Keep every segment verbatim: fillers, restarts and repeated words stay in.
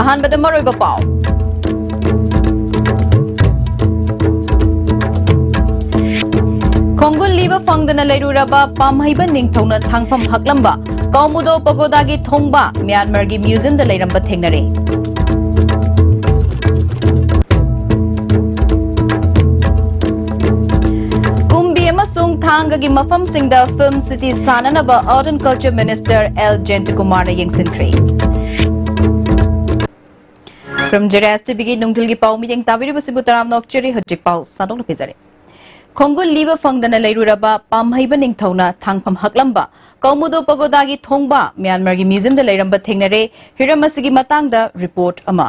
ꯑꯍꯥꯟꯕꯗ ꯃꯔꯨꯑꯣꯏꯕ ꯄꯥꯎ꯫ ꯈꯣꯡꯒꯨꯜ ꯂꯤꯕ ꯐꯪꯗꯅ ꯂꯩꯔꯨꯔꯕ ꯄꯥꯝꯍꯩꯕ ꯅꯤꯡꯊꯧꯅ ꯊꯥꯡꯐꯝ ꯍꯛꯂꯝꯕ ꯀꯧꯃꯨꯗꯣ ꯄꯒꯣꯗꯥꯒꯤ ꯊꯣꯡꯕ ꯃ꯭ꯌꯥꯟꯃꯥꯔꯒꯤ ꯃ꯭ꯌꯨꯖꯤꯌꯝꯗ ꯂꯩꯔꯝꯕ ꯊꯦꯡꯅꯔꯦ꯫ ꯀꯨꯝꯕꯤ ꯑꯃꯁꯨꯡ ꯊꯥꯡꯒꯒꯤ ꯃꯐꯝꯁꯤꯡꯗ ꯐꯤꯜꯝ ꯁꯤꯇꯤ ꯁꯥꯟꯅꯅꯕ Art and Culture Minister L ꯖꯌꯟꯇꯀꯨꯃꯥꯔꯅ ꯌꯦꯡꯁꯤꯟꯈ꯭ꯔꯦ꯫ From Jere S T Vꯒꯤ ꯅꯨꯡꯊꯤꯜꯒꯤ ꯄꯥꯎ ꯃꯤꯠꯌꯦꯡ ꯇꯥꯕꯤꯔꯤꯕꯁꯤꯕꯨ ꯇꯔꯥꯝꯅ ꯑꯣꯛꯆꯔꯤ꯫ ꯍꯧꯖꯤꯛ ꯄꯥꯎ ꯁꯟꯗꯣꯛꯅ ꯄꯤꯖꯔꯤ꯫ ꯈꯣꯡꯒꯨꯜ ꯂꯤꯕ ꯐꯪꯗꯅ ꯂꯩꯔꯨꯔꯕ ꯄꯥꯝꯍꯩꯕ ꯅꯤꯡꯊꯧꯅ ꯊꯥꯡꯐꯝ ꯍꯛꯂꯝꯕ ꯀꯧꯃꯨꯗꯣ ꯄꯒꯣꯗꯥꯒꯤ ꯊꯣꯡꯕ ꯃ꯭ꯌꯥꯟꯃꯥꯔꯒꯤ ꯃ꯭ꯌꯨꯖꯤꯌꯝꯗ ꯂꯩꯔꯝꯕ ꯊꯦꯡꯅꯔꯦ꯫ ꯍꯤꯔꯝ ꯑꯁꯤꯒꯤ ꯃꯇꯥꯡꯗ ꯔꯤꯄꯣꯔꯠ ꯑꯃ꯫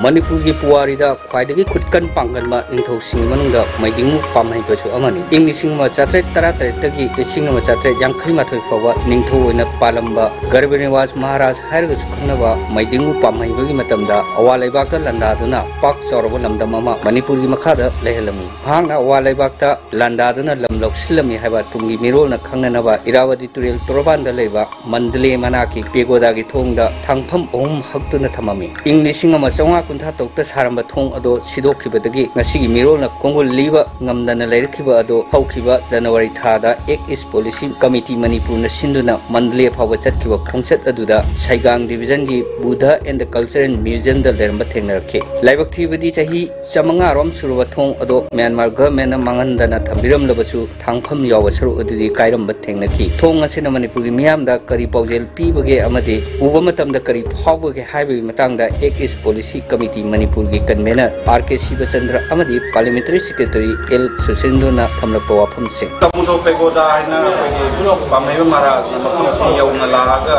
ꯃꯅꯤꯄꯨꯔꯒꯤ ꯄꯨꯋꯥꯔꯤꯗ ꯈ꯭ꯋꯥꯏꯗꯒꯤ ꯈꯨꯠꯀꯟ ꯄꯥꯡꯒꯟꯕ ꯅꯤꯡꯊꯧꯁꯤꯡꯒꯤ ꯃꯅꯨꯡꯗ ꯃꯩꯗꯤꯡꯉꯨ ꯄꯥꯝꯍꯩꯕꯁꯨ ꯑꯃꯅꯤ꯫ ꯏꯪ ꯂꯤꯁꯤꯡ ꯑꯃ ꯆꯥꯇ꯭ꯔꯦꯠ ꯇꯔꯥꯇꯔꯦꯠꯇꯒꯤ ꯂꯤꯁꯤꯡ ꯑꯃ ꯆꯥꯇ꯭ꯔꯦꯠ ꯌꯥꯡꯈꯩ ꯃꯥꯊꯣꯏ ꯐꯥꯎꯕ ꯅꯤꯡꯊꯧ ꯑꯣꯏꯅ ꯄꯥꯜꯂꯝꯕ ꯒꯔꯚꯤꯅꯤꯋꯥꯖ ꯃꯍꯥꯔꯥꯖ ꯍꯥꯏꯔꯒꯁꯨ ꯈꯪꯅꯕ ꯃꯩꯗꯤꯡꯉꯨ ꯄꯥꯝꯍꯩꯕꯒꯤ ꯃꯇꯝꯗ ꯑꯋꯥ ꯂꯩꯕꯥꯛꯇ ꯂꯥꯟꯗꯥꯗꯨꯅ ꯄꯥꯛ ꯆꯥꯎꯔꯕ ꯂꯝꯗꯝ ꯑꯃ ꯃꯅꯤꯄꯨꯔꯒꯤ ꯃꯈꯥꯗ ꯂꯩꯍꯜꯂꯝꯃꯤ꯫ ꯃꯍꯥꯛꯅ ꯑꯋꯥ ꯂꯩꯕꯥꯛꯇ ꯂꯥꯟꯗꯥꯗꯨꯅ ꯂꯝ ꯂꯧꯁꯤꯜꯂꯝꯃꯤ ꯍꯥꯏꯕ ꯇꯨꯡꯒꯤ ꯃꯤꯔꯣꯜꯅ ꯈꯪꯅꯅꯕ ꯏꯔꯥꯋꯇꯤ ꯇꯨꯔꯦꯜ ꯇꯣꯔꯕꯥꯟꯗ ꯂꯩꯕ ꯃꯟꯗꯂꯦ ꯃꯅꯥꯛꯀꯤ ꯄꯦꯒꯣꯗꯥꯒꯤ ꯊꯣꯡꯗ ꯊꯥꯡꯐꯝ ꯑꯍꯨꯝ ꯍꯛꯇꯨꯅ ꯊꯝꯃꯝꯃꯤ꯫ ꯏꯪ ꯂꯤꯁꯤꯡ ꯑꯃ ꯆꯥꯝꯃꯉꯥ ꯀꯨꯟꯊ꯭ꯔꯥ ꯇꯔꯨꯛꯇ ꯁꯥꯔꯝꯕ ꯊꯣꯡ ꯑꯗꯣ ꯁꯤꯗꯣꯛꯈꯤꯕꯗꯒꯤ ꯉꯁꯤꯒꯤ ꯃꯤꯔꯣꯜꯅ ꯈꯣꯡꯒꯨꯜ ꯂꯤꯕ ꯉꯝꯗꯅ ꯂꯩꯔꯛꯈꯤꯕ ꯑꯗꯣ ꯍꯧꯈꯤꯕ ꯖꯅꯋꯥꯔꯤ ꯊꯥꯗ Act East Policy Committee ꯃꯅꯤꯄꯨꯔꯅ ꯁꯤꯟꯗꯨꯅ ꯃꯟꯗꯂꯦ ꯐꯥꯎꯕ ꯆꯠꯈꯤꯕ ꯈꯣꯡꯆꯠ ꯑꯗꯨꯗ ꯁꯥꯏꯒꯥꯡ ꯗꯤꯚꯤꯖꯟꯒꯤ ꯕꯨꯙ and Cultural Museumꯗ ꯂꯩꯔꯝꯕ ꯊꯦꯡꯅꯔꯛꯈꯤ꯫ ꯂꯥꯏꯕꯛ ꯊꯤꯕꯗꯤ ꯆꯍꯤ ꯆꯥꯃꯉꯥ ꯔꯣꯝ ꯁꯨꯔꯕ ꯊꯣꯡ ꯑꯗꯣ ꯃ꯭ꯌꯥꯟꯃꯥꯔ ꯒꯚꯔꯟꯃꯦꯟꯠꯅ ꯃꯥꯡꯍꯟꯗꯅ ꯊꯝꯕꯤꯔꯝꯂꯕꯁꯨ ꯊꯥꯡꯐꯝ ꯌꯥꯎꯕ ꯁꯔꯨꯛ ꯑꯗꯨꯗꯤ ꯀꯥꯏꯔꯝꯕ ꯊꯦꯡꯅꯈꯤ꯫ ꯊꯣꯡ ꯑꯁꯤꯅ ꯃꯅꯤꯄꯨꯔꯒꯤ ꯃꯤꯌꯥꯝꯗ ꯀꯔꯤ ꯄꯥꯎꯖꯦꯜ ꯄꯤꯕꯒꯦ ꯑꯃꯗꯤ ꯎꯕ ꯃꯇꯝꯗ ꯀꯔꯤ ꯐꯥꯎꯕꯒꯦ ꯍꯥꯏꯕꯒꯤ ꯃꯇꯥꯡꯗ Act East Policy Committee ꯃꯅꯤꯄꯨꯔꯒꯤ convener R K ꯁꯤꯕꯆꯟꯗ꯭ꯔ ꯑꯃꯗꯤ Parliamentary Secretary L ꯁꯨꯁꯤꯟꯗ꯭ꯔꯅ ꯊꯝꯂꯛꯄ ꯋꯥꯐꯝꯁꯤꯡ꯫ ꯀꯃꯨꯗꯣ ꯄꯦꯒꯣꯗꯥ ꯍꯥꯏꯅ ꯑꯩꯈꯣꯏꯒꯤ ꯄꯥꯝꯍꯩꯕ ꯃꯍꯥꯔꯥꯖꯅ ꯃꯐꯝ ꯑꯁꯤ ꯌꯧꯅ ꯂꯥꯛꯑꯒ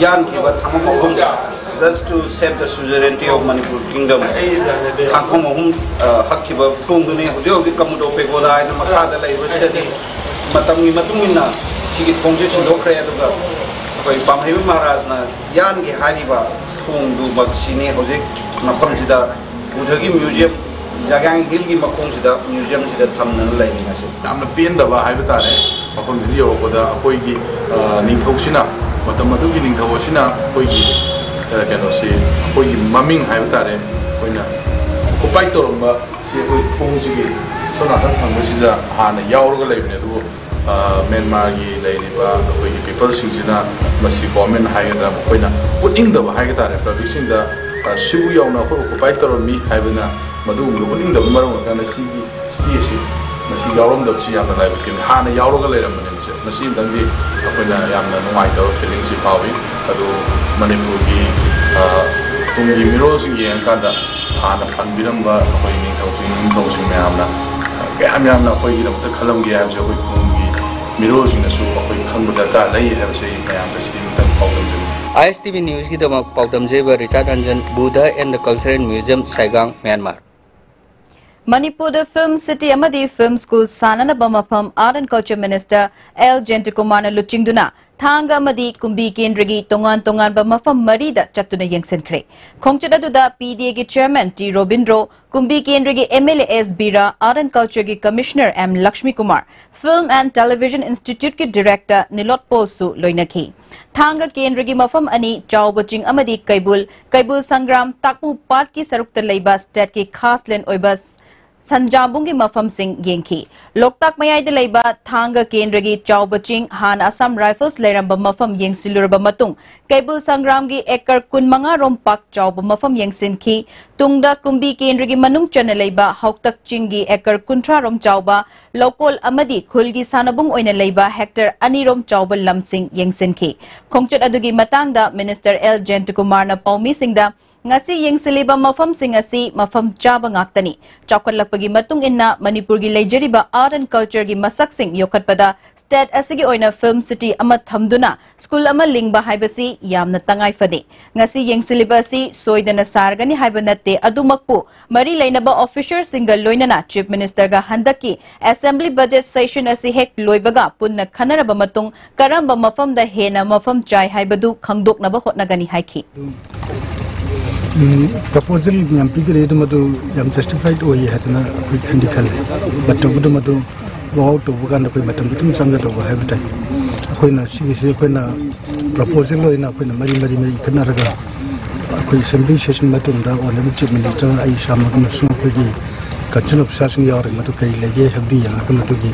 ꯌꯥꯟꯈꯤꯕ ꯊꯥꯡꯐꯝ ꯑꯍꯨꯝ, Just to save the sovereignty of Manipur Kingdom, ꯊꯥꯡꯐꯝ ꯑꯍꯨꯝ, ꯑ, ꯍꯛꯈꯤꯕ ꯊꯣꯡꯗꯨꯅꯤ꯫ ꯍꯧꯖꯤꯛ ꯍꯧꯖꯤꯛ ꯀꯃꯨꯗꯣ ꯄꯦꯒꯣꯗꯥ ꯍꯥꯏꯅ ꯃꯈꯥꯗ ꯂꯩꯕꯁꯤꯗꯗꯤ ꯃꯇꯝꯒꯤ ꯃꯇꯨꯡ ꯏꯟꯅ ꯁꯤꯒꯤ ꯊꯣꯡꯁꯦ ꯁꯤꯟꯗꯣꯛꯈ꯭ꯔꯦ, ꯑꯗꯨꯒ ꯑꯩꯈꯣꯏ ꯄꯥꯝꯍꯩꯕ ꯃꯍꯥꯔꯥꯖꯅ ꯌꯥꯟꯒꯦ ꯍꯥꯏꯔꯤꯕ ꯊꯣꯡꯗꯨꯃꯛ ꯁꯤꯅꯤ ꯍꯧꯖꯤꯛ ꯃꯐꯝꯁꯤꯗ ꯕꯨꯙꯒꯤ ꯃ꯭ꯌꯨꯖꯤꯌꯝ, ꯖꯥꯒ꯭ꯌꯥꯡ ꯍꯤꯜꯒꯤ ꯃꯈꯣꯡꯁꯤꯗ ꯃ꯭ꯌꯨꯖꯤꯌꯝꯁꯤꯗ ꯊꯝꯗꯨꯅ ꯂꯩꯔꯤ ꯉꯁꯤ꯫ ꯌꯥꯝꯅ ꯄꯦꯟꯗꯕ ꯍꯥꯏꯕ ꯇꯥꯔꯦ꯫ ꯃꯐꯝꯁꯤꯗ ꯌꯧꯔꯛꯄꯗ ꯑꯩꯈꯣꯏꯒꯤ, ꯑ, ꯅꯤꯡꯊꯧꯁꯤꯅ, ꯃꯇꯝ ꯑꯗꯨꯒꯤ ꯅꯤꯡꯊꯧ ꯑꯁꯤꯅ ꯑꯩꯈꯣꯏꯒꯤ, ꯑ, ꯀꯩꯅꯣꯁꯤ, ꯑꯩꯈꯣꯏꯒꯤ ꯃꯃꯤꯡ ꯍꯥꯏꯕ ꯇꯥꯔꯦ, ꯑꯩꯈꯣꯏꯅ ꯑꯣꯀꯨꯄꯥꯏ ꯇꯧꯔꯝꯕ ꯁꯤ ꯑꯩꯈꯣꯏ ꯊꯣꯡꯁꯤꯒꯤ ꯁꯣꯝ ꯅꯥꯀꯟ ꯊꯪꯕꯁꯤꯗ ꯍꯥꯟꯅ ꯌꯥꯎꯔꯒ ꯂꯩꯕꯅꯦ, ꯑꯗꯨꯕꯨ, ꯑ, ꯃ꯭ꯌꯥꯟꯃꯥꯔꯒꯤ ꯂꯩꯔꯤꯕ ꯑꯩꯈꯣꯏꯒꯤ ꯄꯤꯄꯜꯁꯤꯡꯁꯤꯅ ꯃꯁꯤ ꯒꯣꯔꯃꯦꯟ ꯍꯥꯏꯒꯗ꯭ꯔꯥ, ꯃꯈꯣꯏꯅ ꯎꯠꯅꯤꯡꯗꯕ ꯍꯥꯏꯕ ꯇꯥꯔꯦ, ꯄꯕ꯭ꯂꯤꯛꯁꯤꯡꯗ, ꯑ, ꯁꯤꯕꯨ ꯌꯧꯅ ꯑꯩꯈꯣꯏ ꯑꯣꯀꯨꯄꯥꯏ ꯇꯧꯔꯝꯃꯤ ꯍꯥꯏꯕꯅ ꯃꯗꯨꯒꯨꯝꯕꯗꯨ ꯎꯠꯅꯤꯡꯗꯕꯅ ꯃꯔꯝ ꯑꯣꯏꯔꯀꯥꯟꯗ ꯁꯤꯒꯤ ꯁꯤꯇꯤ ꯑꯁꯤ ꯃꯁꯤ ꯌꯥꯎꯔꯝꯗꯕꯁꯤ ꯌꯥꯝꯅ ꯂꯥꯏꯕꯛ ꯊꯤꯕꯅꯤ꯫ ꯍꯥꯟꯅ ꯌꯥꯎꯔꯒ ꯂꯩꯔꯝꯕꯅꯦ ꯃꯁꯦ꯫ ꯃꯁꯤ ꯑꯃꯇꯪꯗꯤ ꯑꯩꯈꯣꯏꯅ ꯌꯥꯝꯅ ꯅꯨꯡꯉꯥꯏꯇꯕ ꯐꯤꯂꯤꯡꯁꯤ ꯐꯥꯎꯏ꯫ ꯑꯗꯨ ꯃꯅꯤꯄꯨꯔꯒꯤ, ꯑ, ꯇꯨꯡꯒꯤ ꯃꯤꯔꯣꯜꯁꯤꯡ ꯌꯦꯡꯉꯀꯥꯟꯗ ꯍꯥꯟꯅ ꯄꯟꯕꯤꯔꯝꯕ ꯑꯩꯈꯣꯏ ꯅꯤꯡꯊꯧꯁꯤꯡ, ꯅꯤꯡꯊꯧꯁꯤꯡ ꯃꯌꯥꯝꯅ, ꯑ, ꯀꯌꯥꯝ ꯌꯥꯝꯅ ꯑꯩꯈꯣꯏꯒꯤꯗꯃꯛꯇ ꯈꯜꯂꯝꯒꯦ ꯍꯥꯏꯕꯁꯦ ꯑꯩꯈꯣꯏ ꯇꯨꯡꯒꯤ ꯃꯤꯔꯣꯜꯁꯤꯡꯅꯁꯨ ꯑꯩꯈꯣꯏ ꯈꯪꯕ ꯗꯔꯀꯥꯔ ꯂꯩ ꯍꯥꯏꯕꯁꯦ ꯑꯩ ꯃꯌꯥꯝꯗ ꯁꯤ ꯑꯃꯇꯪ ꯄꯥꯎꯗꯝꯖꯅꯤꯡꯏ꯫ ꯑꯥꯏ ꯑꯦꯁ ꯇꯤ ꯚꯤ ꯅ꯭ꯌꯨꯁꯀꯤꯗꯃꯛ ꯄꯥꯎꯗꯝꯖꯔꯤꯕ Richard Ranjan, Buddha and the Cultural Museum, Sagaing, Myanmar. ꯃꯅꯤꯄꯨꯔꯗ ꯐꯤꯜꯝ ꯁꯤꯇꯤ ꯑꯃꯗꯤ ꯐꯤꯜꯝ ꯁ꯭ꯀꯨꯜ ꯁꯥꯅꯅꯕ ꯃꯐꯝ Art and Culture Minister L ꯖꯌꯟꯇꯀꯨꯃꯥꯔꯅ ꯂꯨꯆꯤꯡꯗꯨꯅ ꯊꯥꯡꯒ ꯑꯃꯗꯤ ꯀꯨꯝꯕꯤ ꯀꯦꯟꯗ꯭ꯔꯒꯤ ꯇꯣꯉꯥꯟ ꯇꯣꯉꯥꯟꯕ ꯃꯐꯝ ꯃꯔꯤꯗ ꯆꯠꯇꯨꯅ ꯌꯦꯡꯁꯤꯟꯈ꯭ꯔꯦ꯫ ꯈꯣꯡꯆꯠ ꯑꯗꯨꯗ ꯄꯤ ꯗꯤ ꯑꯦꯒꯤ ꯆꯦꯌꯔꯃꯦꯟ ꯇꯤ ꯔꯣꯕꯤꯟꯗ꯭ꯔꯣ, ꯀꯨꯝꯕꯤ ꯀꯦꯟꯗ꯭ꯔꯒꯤ M L A S Bira, Art and Cultureꯒꯤ commissioner M Lakshmi Kumar, Film and Television Instituteꯀꯤ ꯗꯤꯔꯦꯛꯇꯔ ꯅꯤꯂꯣꯠ ꯄꯣꯜꯁꯨ ꯂꯣꯏꯅꯈꯤ꯫ ꯊꯥꯡꯒ ꯀꯦꯟꯗ꯭ꯔꯒꯤ ꯃꯐꯝ ꯑꯅꯤ, ꯆꯥꯎꯕ ꯆꯤꯡ ꯑꯃꯗꯤ ꯀꯩꯕꯨꯜ, ꯀꯩꯕꯨꯜ ꯁꯪꯒ꯭ꯔꯥꯝ, ꯇꯥꯛꯄꯨ ꯄꯥꯠꯀꯤ ꯁꯔꯨꯛꯇ ꯂꯩꯕ ꯁ꯭ꯇꯦꯠꯀꯤ ꯈꯥꯁ ꯂꯦꯟ ꯑꯣꯏꯕ ꯁꯟꯖꯥꯝꯕꯨꯡꯒꯤ ꯃꯐꯝꯁꯤꯡ ꯌꯦꯡꯈꯤ꯫ ꯂꯣꯛꯇꯥꯛ ꯃꯌꯥꯏꯗ ꯂꯩꯕ ꯊꯥꯡꯒ ꯀꯦꯟꯗ꯭ꯔꯒꯤ ꯆꯥꯎꯕ ꯆꯤꯡ, ꯍꯥꯟꯅ ꯑꯁꯥꯝ ꯔꯥꯏꯐꯜꯁ ꯂꯩꯔꯝꯕ ꯃꯐꯝ ꯌꯦꯡꯁꯤꯜꯂꯨꯔꯕ ꯃꯇꯨꯡ, ꯀꯩꯕꯨꯜ ꯁꯪꯒ꯭ꯔꯥꯝꯒꯤ ꯑꯦꯀꯔ ꯀꯨꯟꯃꯉꯥ ꯔꯣꯝ ꯄꯥꯛ ꯆꯥꯎꯕ ꯃꯐꯝ ꯌꯦꯡꯁꯤꯟꯈꯤ꯫ ꯇꯨꯡꯗ ꯀꯨꯝꯕꯤ ꯀꯦꯟꯗ꯭ꯔꯒꯤ ꯃꯅꯨꯡ ꯆꯟꯅ ꯂꯩꯕ ꯍꯥꯎꯇꯛ ꯆꯤꯡꯒꯤ ꯑꯦꯀꯔ ꯀꯨꯟꯊ꯭ꯔꯥ ꯔꯣꯝ ꯆꯥꯎꯕ ꯂꯧꯀꯣꯜ ꯑꯃꯗꯤ ꯈꯨꯜꯒꯤ ꯁꯥꯟꯅꯕꯨꯡ ꯑꯣꯏꯅ ꯂꯩꯕ ꯍꯦꯛꯇꯔ ꯑꯅꯤ ꯔꯣꯝ ꯆꯥꯎꯕ ꯂꯝꯁꯤꯡ ꯌꯦꯡꯁꯤꯟꯈꯤ꯫ ꯈꯣꯡꯆꯠ ꯑꯗꯨꯒꯤ ꯃꯇꯥꯡꯗ ꯃꯤꯅꯤꯁꯇꯔ ꯑꯦꯜ ꯖꯌꯟꯇꯀꯨꯃꯥꯔꯅ ꯄꯥꯎꯃꯤꯁꯤꯡꯗ ꯉꯁꯤ ꯌꯦꯡꯁꯤꯜꯂꯤꯕ ꯃꯐꯝꯁꯤꯡ ꯑꯁꯤ ꯃꯐꯝ ꯆꯥꯕ ꯉꯥꯛꯇꯅꯤ꯫ ꯆꯥꯎꯈꯠꯂꯛꯄꯒꯤ ꯃꯇꯨꯡ ꯏꯟꯅ ꯃꯅꯤꯄꯨꯔꯒꯤ ꯂꯩꯖꯔꯤꯕ art and cultureꯒꯤ ꯃꯁꯛꯁꯤꯡ ꯌꯣꯛꯈꯠꯄꯗ state ꯑꯁꯤꯒꯤ ꯑꯣꯏꯅ film city ꯑꯃ ꯊꯝꯗꯨꯅ school ꯑꯃ ꯂꯤꯡꯕ ꯍꯥꯏꯕꯁꯤ ꯌꯥꯝꯅ ꯇꯉꯥꯏ ꯐꯗꯦ꯫ ꯉꯁꯤ ꯌꯦꯡꯁꯤꯜꯂꯤꯕ ꯑꯁꯤ ꯁꯣꯏꯗꯅ ꯁꯥꯔꯒꯅꯤ ꯍꯥꯏꯕ ꯅꯠꯇꯦ, ꯑꯗꯨꯃꯛꯄꯨ ꯃꯔꯤ ꯂꯩꯅꯕ officerꯁꯤꯡꯒ ꯂꯣꯏꯅꯅ Chief Ministerꯒ ꯍꯟꯗꯛꯀꯤ assembly budget session ꯑꯁꯤ ꯍꯦꯛ ꯂꯣꯏꯕꯒ ꯄꯨꯟꯅ ꯈꯟꯅꯔꯕ ꯃꯇꯨꯡ ꯀꯔꯝꯕ ꯃꯐꯝꯗ ꯍꯦꯟꯅ ꯃꯐꯝ ꯆꯥꯏ ꯍꯥꯏꯕꯗꯨ ꯈꯪꯗꯣꯛꯅꯕ ꯍꯣꯠꯅꯒꯅꯤ ꯍꯥꯏꯈꯤ꯫ ꯎꯝ, proposal ꯌꯥꯝ ꯄꯤꯕꯤꯔꯛꯑꯦ, ꯑꯗꯨ ꯃꯗꯨ ꯌꯥꯝ justified ꯑꯣꯏꯌꯦ ꯍꯥꯏꯗꯅ ꯑꯩꯈꯣꯏ ꯈꯟꯗꯤ ꯈꯜꯂꯦ꯫ But ꯇꯧꯕꯗ ꯃꯗꯨ work out ꯇꯧꯕ ꯀꯥꯟꯗ ꯑꯩꯈꯣꯏ ꯃꯇꯝ ꯈꯤꯇꯪ ꯆꯪꯒꯗꯧꯕ ꯍꯥꯏꯕ ꯇꯥꯏ꯫ ꯑꯩꯈꯣꯏꯅ ꯁꯤꯒꯤꯁꯤ ꯑꯩꯈꯣꯏꯅ proposal ꯑꯣꯏꯅ ꯑꯩꯈꯣꯏꯅ ꯃꯔꯤ ꯃꯔꯤ ꯃꯔꯤ ꯈꯟꯅꯔꯒ ꯑꯩꯈꯣꯏ assembly session ꯃꯇꯨꯡꯗ honourable Chief Minister ꯑꯩ ꯏꯁꯥꯃꯛ ꯑꯃꯁꯨꯡ ꯑꯩꯈꯣꯏꯒꯤ concerned officerꯁꯤꯡ ꯌꯥꯎꯔꯒ ꯃꯗꯨ ꯀꯔꯤ ꯂꯩꯒꯦ ꯍꯥꯏꯕꯗꯨ ꯌꯦꯡꯉꯒ ꯃꯗꯨꯒꯤ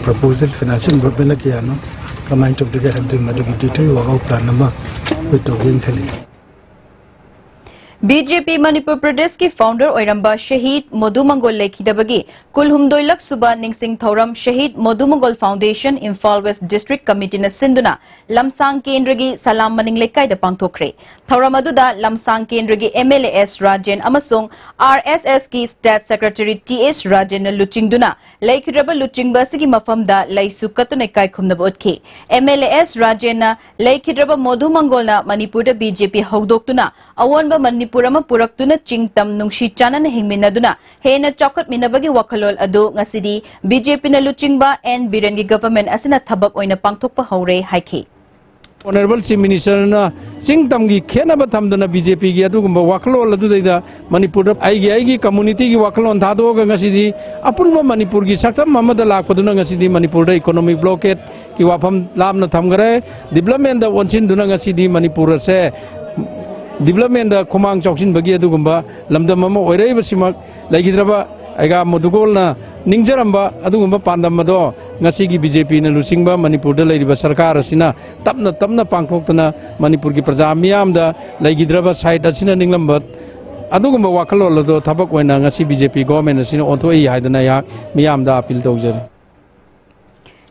proposal financial envelopeꯅ ꯀꯌꯥꯅꯣ, ꯀꯃꯥꯏꯅ ꯇꯧꯗꯒꯦ ꯍꯥꯏꯕꯗꯨꯒꯤ ꯃꯗꯨꯒꯤ detail work out plan ꯑꯃ ꯑꯩꯈꯣꯏ ꯇꯧꯒꯦꯅ ꯈꯜꯂꯤ꯫ BJP ꯃꯅꯤꯄꯨꯔ ꯄ꯭ꯔꯗꯦꯁꯀꯤ founder ꯑꯣꯏꯔꯝꯕ ꯁꯍꯤꯗ ꯃꯣꯗꯨ ꯃꯪꯒꯣꯜ ꯂꯩꯈꯤꯗꯕꯒꯤ ꯀꯨꯟꯍꯨꯝꯗꯣꯏꯂꯛ ꯁꯨꯕ ꯅꯤꯡꯁꯤꯡ ꯊꯧꯔꯝ ꯁꯍꯤꯗ ꯃꯣꯗꯨ ꯃꯪꯒꯣꯜ Foundation ꯏꯝꯐꯥꯜ West District Committeeꯅ ꯁꯤꯟꯗꯨꯅ ꯂꯝꯁꯥꯡ ꯀꯦꯟꯗ꯭ꯔꯒꯤ ꯁꯂꯥꯝ ꯃꯅꯤꯡ ꯂꯩꯀꯥꯏꯗ ꯄꯥꯡꯊꯣꯛꯈ꯭ꯔꯦ꯫ ꯊꯧꯔꯝ ꯑꯗꯨꯗ ꯂꯝꯁꯥꯡ ꯀꯦꯟꯗ꯭ꯔꯒꯤ MLA S ꯔꯥꯖꯦꯟ ꯑꯃꯁꯨꯡ RSSꯀꯤ state secretary T S ꯔꯥꯖꯦꯟꯅ ꯂꯨꯆꯤꯡꯗꯨꯅ ꯂꯩꯈꯤꯗ꯭ꯔꯕ ꯂꯨꯆꯤꯡꯕ ꯑꯁꯤꯒꯤ ꯃꯐꯝꯗ ꯂꯩꯁꯨ ꯀꯠꯇꯨꯅ ꯏꯀꯥꯏ ꯈꯨꯝꯅꯕ ꯎꯠꯈꯤ꯫ MLA S ꯔꯥꯖꯦꯟꯅ ꯂꯩꯈꯤꯗ꯭ꯔꯕ ꯃꯣꯗꯨ ꯃꯪꯒꯣꯜꯅ ꯃꯅꯤꯄꯨꯔꯗ BJP ꯍꯧꯗꯣꯛꯇꯨꯅ ꯑꯑꯣꯟꯕ ꯃꯅꯤꯄꯨꯔ ꯑꯃ ꯄꯨꯔꯛꯇꯨꯅ ꯆꯤꯡ ꯇꯝ ꯅꯨꯡꯁꯤ ꯆꯥꯟꯅꯅ ꯍꯤꯡꯃꯤꯟꯅꯗꯨꯅ ꯍꯦꯟꯅ ꯆꯥꯎꯈꯠꯃꯤꯟꯅꯕꯒꯤ ꯋꯥꯈꯜꯂꯣꯟ ꯑꯗꯨ ꯉꯁꯤꯗꯤ BJPꯅ ꯂꯨꯆꯤꯡꯕ N ꯕꯤꯔꯦꯟꯒꯤ government ꯑꯁꯤꯅ ꯊꯕꯛ ꯑꯣꯏꯅ ꯄꯥꯡꯊꯣꯛꯄ ꯍꯧꯔꯦ ꯍꯥꯏꯈꯤ꯫ Honourable Chief Ministerꯅ ꯆꯤꯡ ꯇꯝꯒꯤ ꯈꯦꯠꯅꯕ ꯊꯝꯗꯅ BJPꯒꯤ ꯑꯗꯨꯒꯨꯝꯕ ꯋꯥꯈꯜꯂꯣꯟ ꯑꯗꯨꯗꯩꯗ ꯃꯅꯤꯄꯨꯔꯗ ꯑꯩꯒꯤ ꯑꯩꯒꯤ communityꯒꯤ ꯋꯥꯈꯜꯂꯣꯟ ꯊꯥꯗꯣꯛꯑꯒ ꯉꯁꯤꯗꯤ ꯑꯄꯨꯟꯕ ꯃꯅꯤꯄꯨꯔꯒꯤ ꯁꯛꯇꯝ ꯑꯃꯗ ꯂꯥꯛꯄꯗꯨꯅ ꯉꯁꯤꯗꯤ ꯃꯅꯤꯄꯨꯔꯗ economic blockadeꯀꯤ ꯋꯥꯐꯝ ꯂꯥꯞꯅ ꯊꯝꯈ꯭ꯔꯦ꯫ Developmentꯗ ꯑꯣꯟꯁꯤꯟꯗꯨꯅ ꯉꯁꯤꯗꯤ ꯃꯅꯤꯄꯨꯔ ꯑꯁꯦ developmentꯗ ꯈꯨꯃꯥꯡ ꯆꯥꯎꯁꯤꯟꯕꯒꯤ ꯑꯗꯨꯒꯨꯝꯕ ꯂꯝꯗꯝ ꯑꯃ ꯑꯣꯏꯔꯛꯏꯕꯁꯤꯃꯛ ꯂꯩꯈꯤꯗ꯭ꯔꯕ ꯑꯩꯒꯥ ꯃꯣꯗꯨꯒꯣꯜꯅ ꯅꯤꯡꯖꯔꯝꯕ ꯑꯗꯨꯒꯨꯝꯕ ꯄꯥꯟꯗꯝ ꯑꯗꯣ ꯉꯁꯤꯒꯤ BJPꯅ ꯂꯨꯆꯤꯡꯕ ꯃꯅꯤꯄꯨꯔꯗ ꯂꯩꯔꯤꯕ ꯁꯔꯀꯥꯔ ꯑꯁꯤꯅ ꯇꯞꯅ ꯇꯞꯅ ꯄꯥꯡꯊꯣꯛꯇꯅ ꯃꯅꯤꯄꯨꯔꯒꯤ ꯄ꯭ꯔꯖꯥ ꯃꯤꯌꯥꯝꯗ ꯂꯩꯈꯤꯗ꯭ꯔꯕ side ꯑꯁꯤꯅ ꯅꯤꯡꯂꯝꯕ ꯑꯗꯨꯒꯨꯝꯕ ꯋꯥꯈꯜꯂꯣꯟ ꯑꯗꯣ ꯊꯕꯛ ꯑꯣꯏꯅ ꯉꯁꯤ BJP government ꯑꯁꯤꯅ ꯑꯣꯟꯊꯣꯛꯏ ꯍꯥꯏꯗꯅ ꯑꯩꯍꯥꯛ ꯃꯤꯌꯥꯝꯗ appeal ꯇꯧꯖꯔꯤ꯫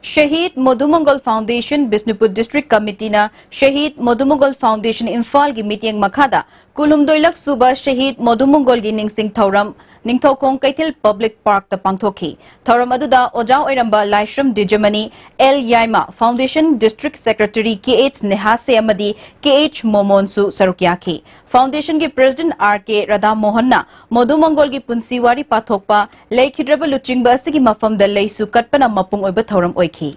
ꯁꯍꯤꯗ ꯃꯣꯗꯨ ꯃꯪꯒꯣꯜ Foundation ꯕꯤꯁꯅꯨꯄꯨꯔ District Committeeꯅ ꯁꯍꯤꯗ ꯃꯣꯗꯨ ꯃꯪꯒꯣꯜ Foundation ꯏꯝꯐꯥꯜꯒꯤ ꯃꯤꯠꯌꯦꯡ ꯃꯈꯥꯗ ꯀꯨꯟꯍꯨꯝꯗꯣꯏꯂꯛ ꯁꯨꯕ ꯁꯍꯤꯗ ꯃꯣꯗꯨ ꯃꯪꯒꯣꯜꯒꯤ ꯅꯤꯡꯁꯤꯡ ꯊꯧꯔꯝ ꯅꯤꯡꯊꯧꯈꯣꯡ ꯀꯩꯊꯦꯜ ꯄꯕ꯭ꯂꯤꯛ ꯄꯥꯔꯛꯇ ꯄꯥꯡꯊꯣꯛꯈꯤ꯫ ꯊꯧꯔꯝ ꯑꯗꯨꯗ ꯑꯣꯖꯥ ꯑꯣꯏꯔꯝꯕ ꯂꯥꯏꯁ꯭ꯔꯝ ꯗꯤꯖꯃꯅꯤ, ꯑꯦꯜ ꯌꯥꯏꯃ, ꯐꯥꯎꯟꯗꯦꯁꯟ ꯗꯤꯁꯇ꯭ꯔꯤꯛ ꯁꯦꯀ꯭ꯔꯦꯇꯔꯤ ꯀꯦ ꯑꯩꯆ ꯅꯦꯍꯥꯁꯦ ꯑꯃꯗꯤ ꯀꯦ ꯑꯩꯆ ꯃꯣꯃꯣꯟꯁꯨ ꯁꯔꯨꯛ ꯌꯥꯈꯤ꯫ ꯐꯥꯎꯟꯗꯦꯁꯟꯒꯤ ꯄ꯭ꯔꯦꯁꯤꯗꯦꯟꯠ ꯑꯥꯔ ꯀꯦ ꯔꯥꯙꯥ ꯃꯣꯍꯟꯅ ꯃꯣꯗꯨ ꯃꯪꯒꯣꯜꯒꯤ ꯄꯨꯟꯁꯤ ꯋꯥꯔꯤ ꯄꯥꯊꯣꯛꯄ, ꯂꯩꯈꯤꯗ꯭ꯔꯕ ꯂꯨꯆꯤꯡꯕ ꯑꯁꯤꯒꯤ ꯃꯐꯝꯗ ꯂꯩꯁꯨ ꯀꯠꯄꯅ ꯃꯄꯨꯡ ꯑꯣꯏꯕ ꯊꯧꯔꯝ ꯑꯣꯏꯈꯤ꯫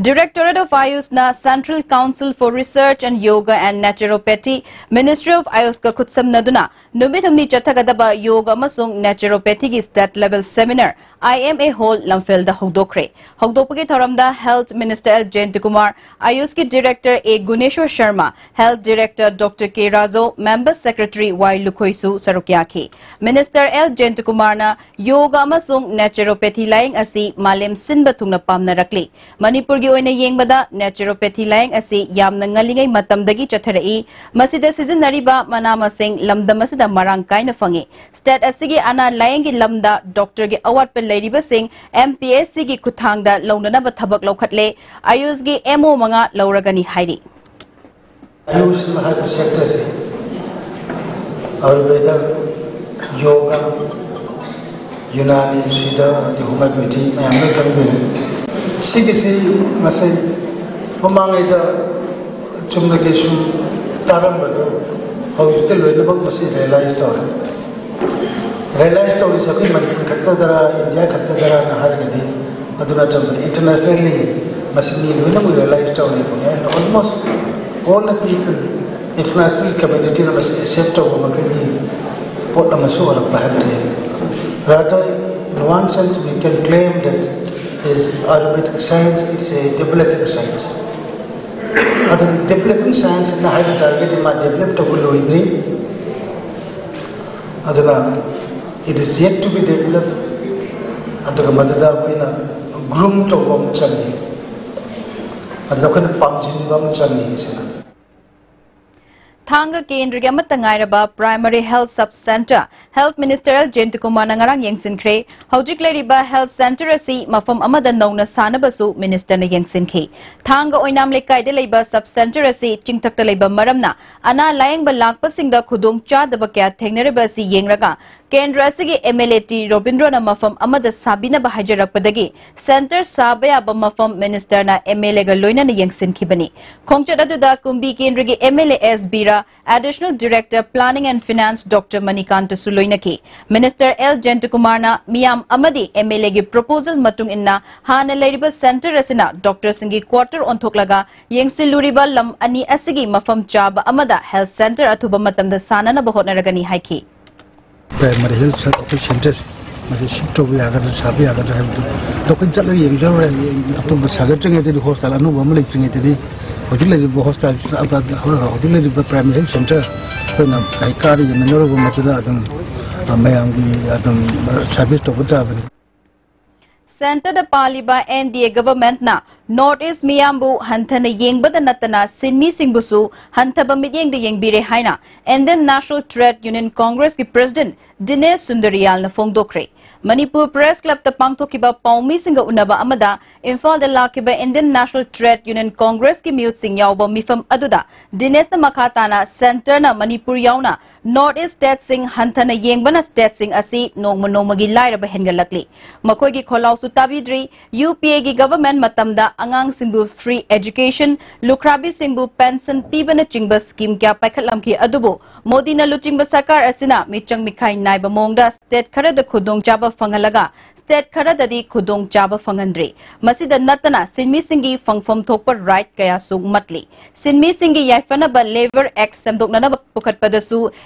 Directorate of AYUSꯅ Central Council for Research and Yoga and Naturopathy, Ministry of AYUSꯀ ꯈꯨꯠꯁꯝꯅꯗꯨꯅ ꯅꯨꯃꯤꯠ ꯍꯨꯝꯅꯤ ꯆꯠꯊꯒꯗꯕ ꯌꯣꯒ ꯑꯃꯁꯨꯡ naturopathyꯒꯤ state level seminar I M A Hall ꯂꯝꯐꯦꯜꯗ ꯍꯧꯗꯣꯛꯈ꯭ꯔꯦ꯫ ꯍꯧꯗꯣꯛꯄꯒꯤ ꯊꯧꯔꯝꯗ Health Minister ꯑꯦꯜ ꯖꯌꯟꯇꯀꯨꯃꯥꯔ, AYUSꯀꯤ Director ꯑꯦ ꯒꯨꯅꯦꯁ꯭ꯋꯔ ꯁꯔꯃ, Health Director ꯗꯣꯛꯇꯔ ꯀꯦ ꯔꯥꯖꯣ, Member Secretary ꯋꯥꯏ ꯂꯨꯈꯣꯏꯁꯨ ꯁꯔꯨꯛ ꯌꯥꯈꯤ꯫ ꯃꯤꯅꯤꯁꯇꯔ ꯑꯦꯜ ꯖꯌꯟꯇꯀꯨꯃꯥꯔꯅ ꯌꯣꯒ ꯑꯃꯁꯨꯡ naturopathy ꯂꯥꯌꯦꯡ ꯑꯁꯤ ꯃꯥꯂꯦꯝ ꯁꯤꯟꯕ ꯊꯨꯡꯅ ꯄꯥꯝꯅꯔꯛꯂꯤ꯫ ꯃꯅꯤꯄꯨꯔꯒꯤ ꯑꯣꯏꯅ ꯌꯦꯡꯕꯗ naturopathy ꯂꯥꯌꯦꯡ ꯑꯁꯤ ꯌꯥꯝꯅ ꯉꯜꯂꯤꯉꯩ ꯃꯇꯝꯗꯒꯤ ꯆꯠꯊꯔꯛꯏ꯫ ꯃꯁꯤꯗ ꯁꯤꯖꯤꯟꯅꯔꯤꯕ ꯃꯅꯥ ꯃꯁꯤꯡ ꯂꯝꯗꯝ ꯑꯁꯤꯗ ꯃꯔꯥꯡ ꯀꯥꯏꯅ ꯐꯪꯏ꯫ State ꯑꯁꯤꯒꯤ ꯑꯅꯥ ꯂꯥꯌꯦꯡꯒꯤ ꯂꯝꯗ ꯗꯣꯛꯇꯔꯒꯤ ꯑꯋꯥꯠꯄ ꯂꯩꯔꯤꯕꯁꯤꯡ M P H Cꯒꯤ ꯈꯨꯠꯊꯥꯡꯗ ꯂꯧꯅꯅꯕ ꯊꯕꯛ ꯂꯧꯈꯠꯂꯦ꯫ AYUSꯀꯤ M O ꯃꯉꯥ ꯂꯧꯔꯒꯅꯤ ꯍꯥꯏꯔꯤ꯫ ꯑꯌꯨꯁ ꯍꯥꯏꯕ ꯁꯦꯛꯇꯔꯁꯦ ꯑꯥꯌꯨꯔꯚꯦꯗ, ꯌꯣꯒꯥ, ꯌꯨꯅꯥꯅꯤ, ꯁꯤꯗ, ꯑꯗꯩ ꯍꯣꯃꯤꯌꯣꯄꯦꯊꯤ ꯃꯌꯥꯝ ꯂꯣꯏ ꯈꯪꯗꯣꯏꯅꯦ꯫ ꯁꯤꯒꯤꯁꯤ ꯉꯁꯥꯏ ꯃꯃꯥꯡꯉꯩꯗ ꯆꯨꯝꯅꯒꯤ ꯁꯨꯝ ꯇꯥꯔꯝꯕꯗꯣ ꯍꯧꯖꯤꯛꯇꯤ ꯂꯣꯏꯅꯃꯛ ꯃꯁꯤ ꯔꯤꯌꯦꯂꯥꯏꯁ ꯇꯧꯔꯦ꯫ ꯔꯤꯌꯦꯂꯥꯏꯁ ꯇꯧꯔꯤꯁꯦ ꯑꯩꯈꯣꯏ ꯃꯅꯤꯄꯨꯔ ꯈꯛꯇꯗꯔ, ꯏꯟꯗꯤꯌꯥ ꯈꯛꯇꯗꯔꯅ ꯍꯥꯏꯔꯒꯗꯤ ꯑꯗꯨ ꯅꯠꯇꯕꯗ internationally ꯃꯁꯤ ꯃꯤ ꯂꯣꯏꯅꯃꯛ ꯔꯤꯌꯦꯂꯥꯏꯁ ꯇꯧꯔꯤꯕꯅꯤ꯫ And almost all the people, international communityꯅ ꯃꯁꯤ ꯑꯦꯛꯁꯦꯞ ꯇꯧꯕ ꯃꯈꯩꯒꯤ ꯄꯣꯠ ꯑꯃꯁꯨ ꯑꯣꯏꯔꯛꯄ ꯍꯥꯏꯕꯗꯤ꯫ Rather, in one sense, we can claim that is Ayurvedic science is a developing science. ꯑꯗꯨ developing scienceꯅ ꯍꯥꯏꯕ ꯇꯥꯔꯒꯗꯤ ꯃꯥ ꯗꯦꯕꯂꯞ ꯇꯧꯕ ꯂꯣꯏꯗ꯭ꯔꯤ꯫ ꯑꯗꯨꯅ it is yet to be developed. ꯑꯗꯨꯒ ꯃꯗꯨꯗ ꯑꯩꯈꯣꯏꯅ ꯒ꯭ꯔꯨꯝ ꯇꯧꯕ ꯑꯃ ꯆꯪꯉꯤ, ꯑꯗꯨꯗ ꯑꯩꯈꯣꯏꯅ ꯄꯥꯝꯁꯤꯟꯕ ꯑꯃ ꯆꯪꯉꯤ꯫ ꯃꯁꯤꯗ ꯊꯥꯡꯒ ꯀꯦꯟꯗ꯭ꯔꯒꯤ ꯑꯃꯠꯇ ꯉꯥꯏꯔꯕ Primary Health Sub Centre Health Minister L ꯖꯌꯟꯇꯀꯨꯃꯥꯔꯅ ꯉꯔꯥꯡ ꯌꯦꯡꯁꯤꯟꯈ꯭ꯔꯦ꯫ ꯍꯧꯖꯤꯛ ꯂꯩꯔꯤꯕ health centre ꯑꯁꯤ ꯃꯐꯝ ꯑꯃꯗ ꯅꯧꯅ ꯁꯥꯅꯕꯁꯨ ministerꯅ ꯌꯦꯡꯁꯤꯟꯈꯤ꯫ ꯊꯥꯡꯒ ꯑꯣꯏꯅꯥꯝ ꯂꯩꯀꯥꯏꯗ ꯂꯩꯕ sub centre ꯑꯁꯤ ꯆꯤꯡꯊꯛꯇ ꯂꯩꯕ ꯃꯔꯝꯅ ꯑꯅꯥ ꯂꯥꯌꯦꯡꯕ ꯂꯥꯛꯄꯁꯤꯡꯗ ꯈꯨꯗꯣꯡ ꯆꯥꯗꯕ ꯀꯌꯥ ꯊꯦꯡꯅꯔꯤꯕ ꯑꯁꯤ ꯌꯦꯡꯂꯒ ꯀꯦꯟꯗ꯭ꯔ ꯑꯁꯤꯒꯤ MLA ꯇꯤ ꯔꯣꯕꯤꯟꯗ꯭ꯔꯣꯅ ꯃꯐꯝ ꯑꯃꯗ ꯁꯥꯕꯤꯅꯕ ꯍꯥꯏꯖꯔꯛꯄꯗꯒꯤ centre ꯁꯥꯕ ꯌꯥꯕ ꯃꯐꯝ ministerꯅ MLAꯒ ꯂꯣꯏꯅꯅ ꯌꯦꯡꯁꯤꯟꯈꯤꯕꯅꯤ꯫ ꯈꯣꯡꯆꯠ ꯑꯗꯨꯗ ꯀꯨꯝꯕꯤ ꯀꯦꯟꯗ꯭ꯔꯒꯤ MLA S Bira, Additional Director Planning and Finance doctor ꯃꯅꯤꯀꯥꯟꯇꯁꯨ ꯂꯣꯏꯅꯈꯤ꯫ Minister ꯑꯦꯜ ꯖꯌꯟꯇꯀꯨꯃꯥꯔꯅ ꯃꯤꯌꯥꯝ ꯑꯃꯗꯤ MLAꯒꯤ proposal ꯃꯇꯨꯡ ꯏꯟꯅ ꯍꯥꯟꯅ ꯂꯩꯔꯤꯕ centre ꯑꯁꯤꯅ doctorꯁꯤꯡꯒꯤ quarter ꯑꯣꯟꯊꯣꯛꯂꯒ ꯌꯦꯡꯁꯤꯜꯂꯨꯔꯤꯕ ꯂꯝ ꯑꯅꯤ ꯑꯁꯤꯒꯤ ꯃꯐꯝ ꯆꯥꯕ ꯑꯃꯗ health centre ꯑꯊꯨꯕ ꯃꯇꯝꯗ ꯁꯥꯅꯅꯕ ꯍꯣꯠꯅꯔꯒꯅꯤ ꯍꯥꯏꯈꯤ꯫ Primary Health Sub Centres ꯃꯁꯤ shift ꯇꯧꯕ ꯌꯥꯒꯗ꯭ꯔꯥ, ꯁꯥꯕ ꯌꯥꯒꯗ꯭ꯔꯥ ꯍꯥꯏꯕꯗꯨ ꯑꯗꯣ ꯑꯩꯈꯣꯏ ꯆꯠꯂꯒ ꯌꯦꯡꯖꯔꯨꯔꯦ꯫ ꯑꯇꯣꯞꯄ ꯁꯥꯒꯠꯇ꯭ꯔꯤꯉꯩꯗꯗꯤ, hospital ꯑꯅꯧꯕ ꯑꯃ ꯂꯩꯇ꯭ꯔꯤꯉꯩꯗꯗꯤ, ꯍꯧꯖꯤꯛ ꯂꯩꯔꯤꯕ hospital, ꯍꯧꯖꯤꯛ ꯂꯩꯔꯤꯕ Primary Health Centre ꯑꯩꯈꯣꯏꯅ ꯂꯩꯀꯥꯏꯗ ꯌꯦꯡꯃꯤꯟꯅꯔꯨꯕ ꯃꯇꯝꯗ ꯑꯗꯨꯝ ꯃꯌꯥꯝꯒꯤ ꯑꯗꯨꯝ service ꯇꯧꯕ ꯇꯥꯕꯅꯤ꯫ Centreꯗ ꯄꯥꯜꯂꯤꯕ NDA governmentꯅ North East ꯃꯤꯌꯥꯝꯕꯨ ꯍꯟꯊꯅ ꯌꯦꯡꯕꯗ ꯅꯠꯇꯅ ꯁꯤꯟꯃꯤꯁꯤꯡꯕꯨꯁꯨ ꯍꯟꯊꯕ ꯃꯤꯠꯌꯦꯡꯗ ꯌꯦꯡꯕꯤꯔꯦ ꯍꯥꯏꯅ Indian National Trade Union Congressꯀꯤ president ꯗꯤꯅꯦꯁ ꯁꯨꯟꯗꯔꯤꯌꯥꯜꯅ ꯐꯣꯡꯗꯣꯛꯈ꯭ꯔꯦ꯫ ꯃꯅꯤꯄꯨꯔ Press Clubꯇ ꯄꯥꯡꯊꯣꯛꯈꯤꯕ ꯄꯥꯎꯃꯤꯁꯤꯡꯒ ꯎꯅꯕ ꯑꯃꯗ ꯏꯝꯐꯥꯜꯗ ꯂꯥꯛꯈꯤꯕ Indian National Trade Union Congressꯀꯤ ꯃꯤꯍꯨꯠꯁꯤꯡ ꯌꯥꯎꯕ ꯃꯤꯐꯝ ꯑꯗꯨꯗ ꯗꯤꯅꯦꯁꯅ ꯃꯈꯥ ꯇꯥꯅ centreꯅ ꯃꯅꯤꯄꯨꯔ ꯌꯥꯎꯅ North East stateꯁꯤꯡ ꯍꯟꯊꯅ ꯌꯦꯡꯕꯅ stateꯁꯤꯡ ꯑꯁꯤ ꯅꯣꯡꯃ ꯅꯣꯡꯃꯒꯤ ꯂꯥꯏꯔꯕ ꯍꯦꯟꯒꯠꯂꯛꯂꯤ꯫ ꯃꯈꯣꯏꯒꯤ ꯈꯣꯜꯂꯥꯎꯁꯨ ꯇꯥꯕꯤꯗ꯭ꯔꯤ꯫ UPAꯒꯤ government ꯃꯇꯝꯗ ꯑꯉꯥꯡꯁꯤꯡꯕꯨ free education, ꯂꯨꯈ꯭ꯔꯥꯕꯤꯁꯤꯡꯕꯨ pension ꯄꯤꯕꯅꯆꯤꯡꯕ scheme ꯀꯌꯥ ꯄꯥꯏꯈꯠꯂꯝꯈꯤ꯫ ꯑꯗꯨꯕꯨ ꯃꯣꯗꯤꯅ ꯂꯨꯆꯤꯡꯕ ꯁꯔꯀꯥꯔ ꯑꯁꯤꯅ ꯃꯤꯆꯪ ꯃꯤꯈꯥꯏ ꯅꯥꯏꯕ ꯃꯑꯣꯡꯗ state ꯈꯔꯗ ꯈꯨꯗꯣꯡꯆꯥꯕ ꯐꯪꯍꯜꯂꯒ state ꯈꯔꯗꯗꯤ ꯈꯨꯗꯣꯡꯆꯥꯕ ꯐꯪꯍꯟꯗ꯭ꯔꯤ꯫ ꯃꯁꯤꯗ ꯅꯠꯇꯅ ꯁꯤꯟꯃꯤꯁꯤꯡꯒꯤ ꯐꯪꯐꯝ ꯊꯣꯛꯄ right ꯀꯌꯥꯁꯨ ꯃꯠꯂꯤ꯫ ꯁꯤꯟꯃꯤꯁꯤꯡꯒꯤ ꯌꯥꯏꯐꯅꯕ Labour Act ꯁꯦꯝꯗꯣꯛꯅꯅꯕ ꯄꯨꯈꯠꯄꯗꯁꯨ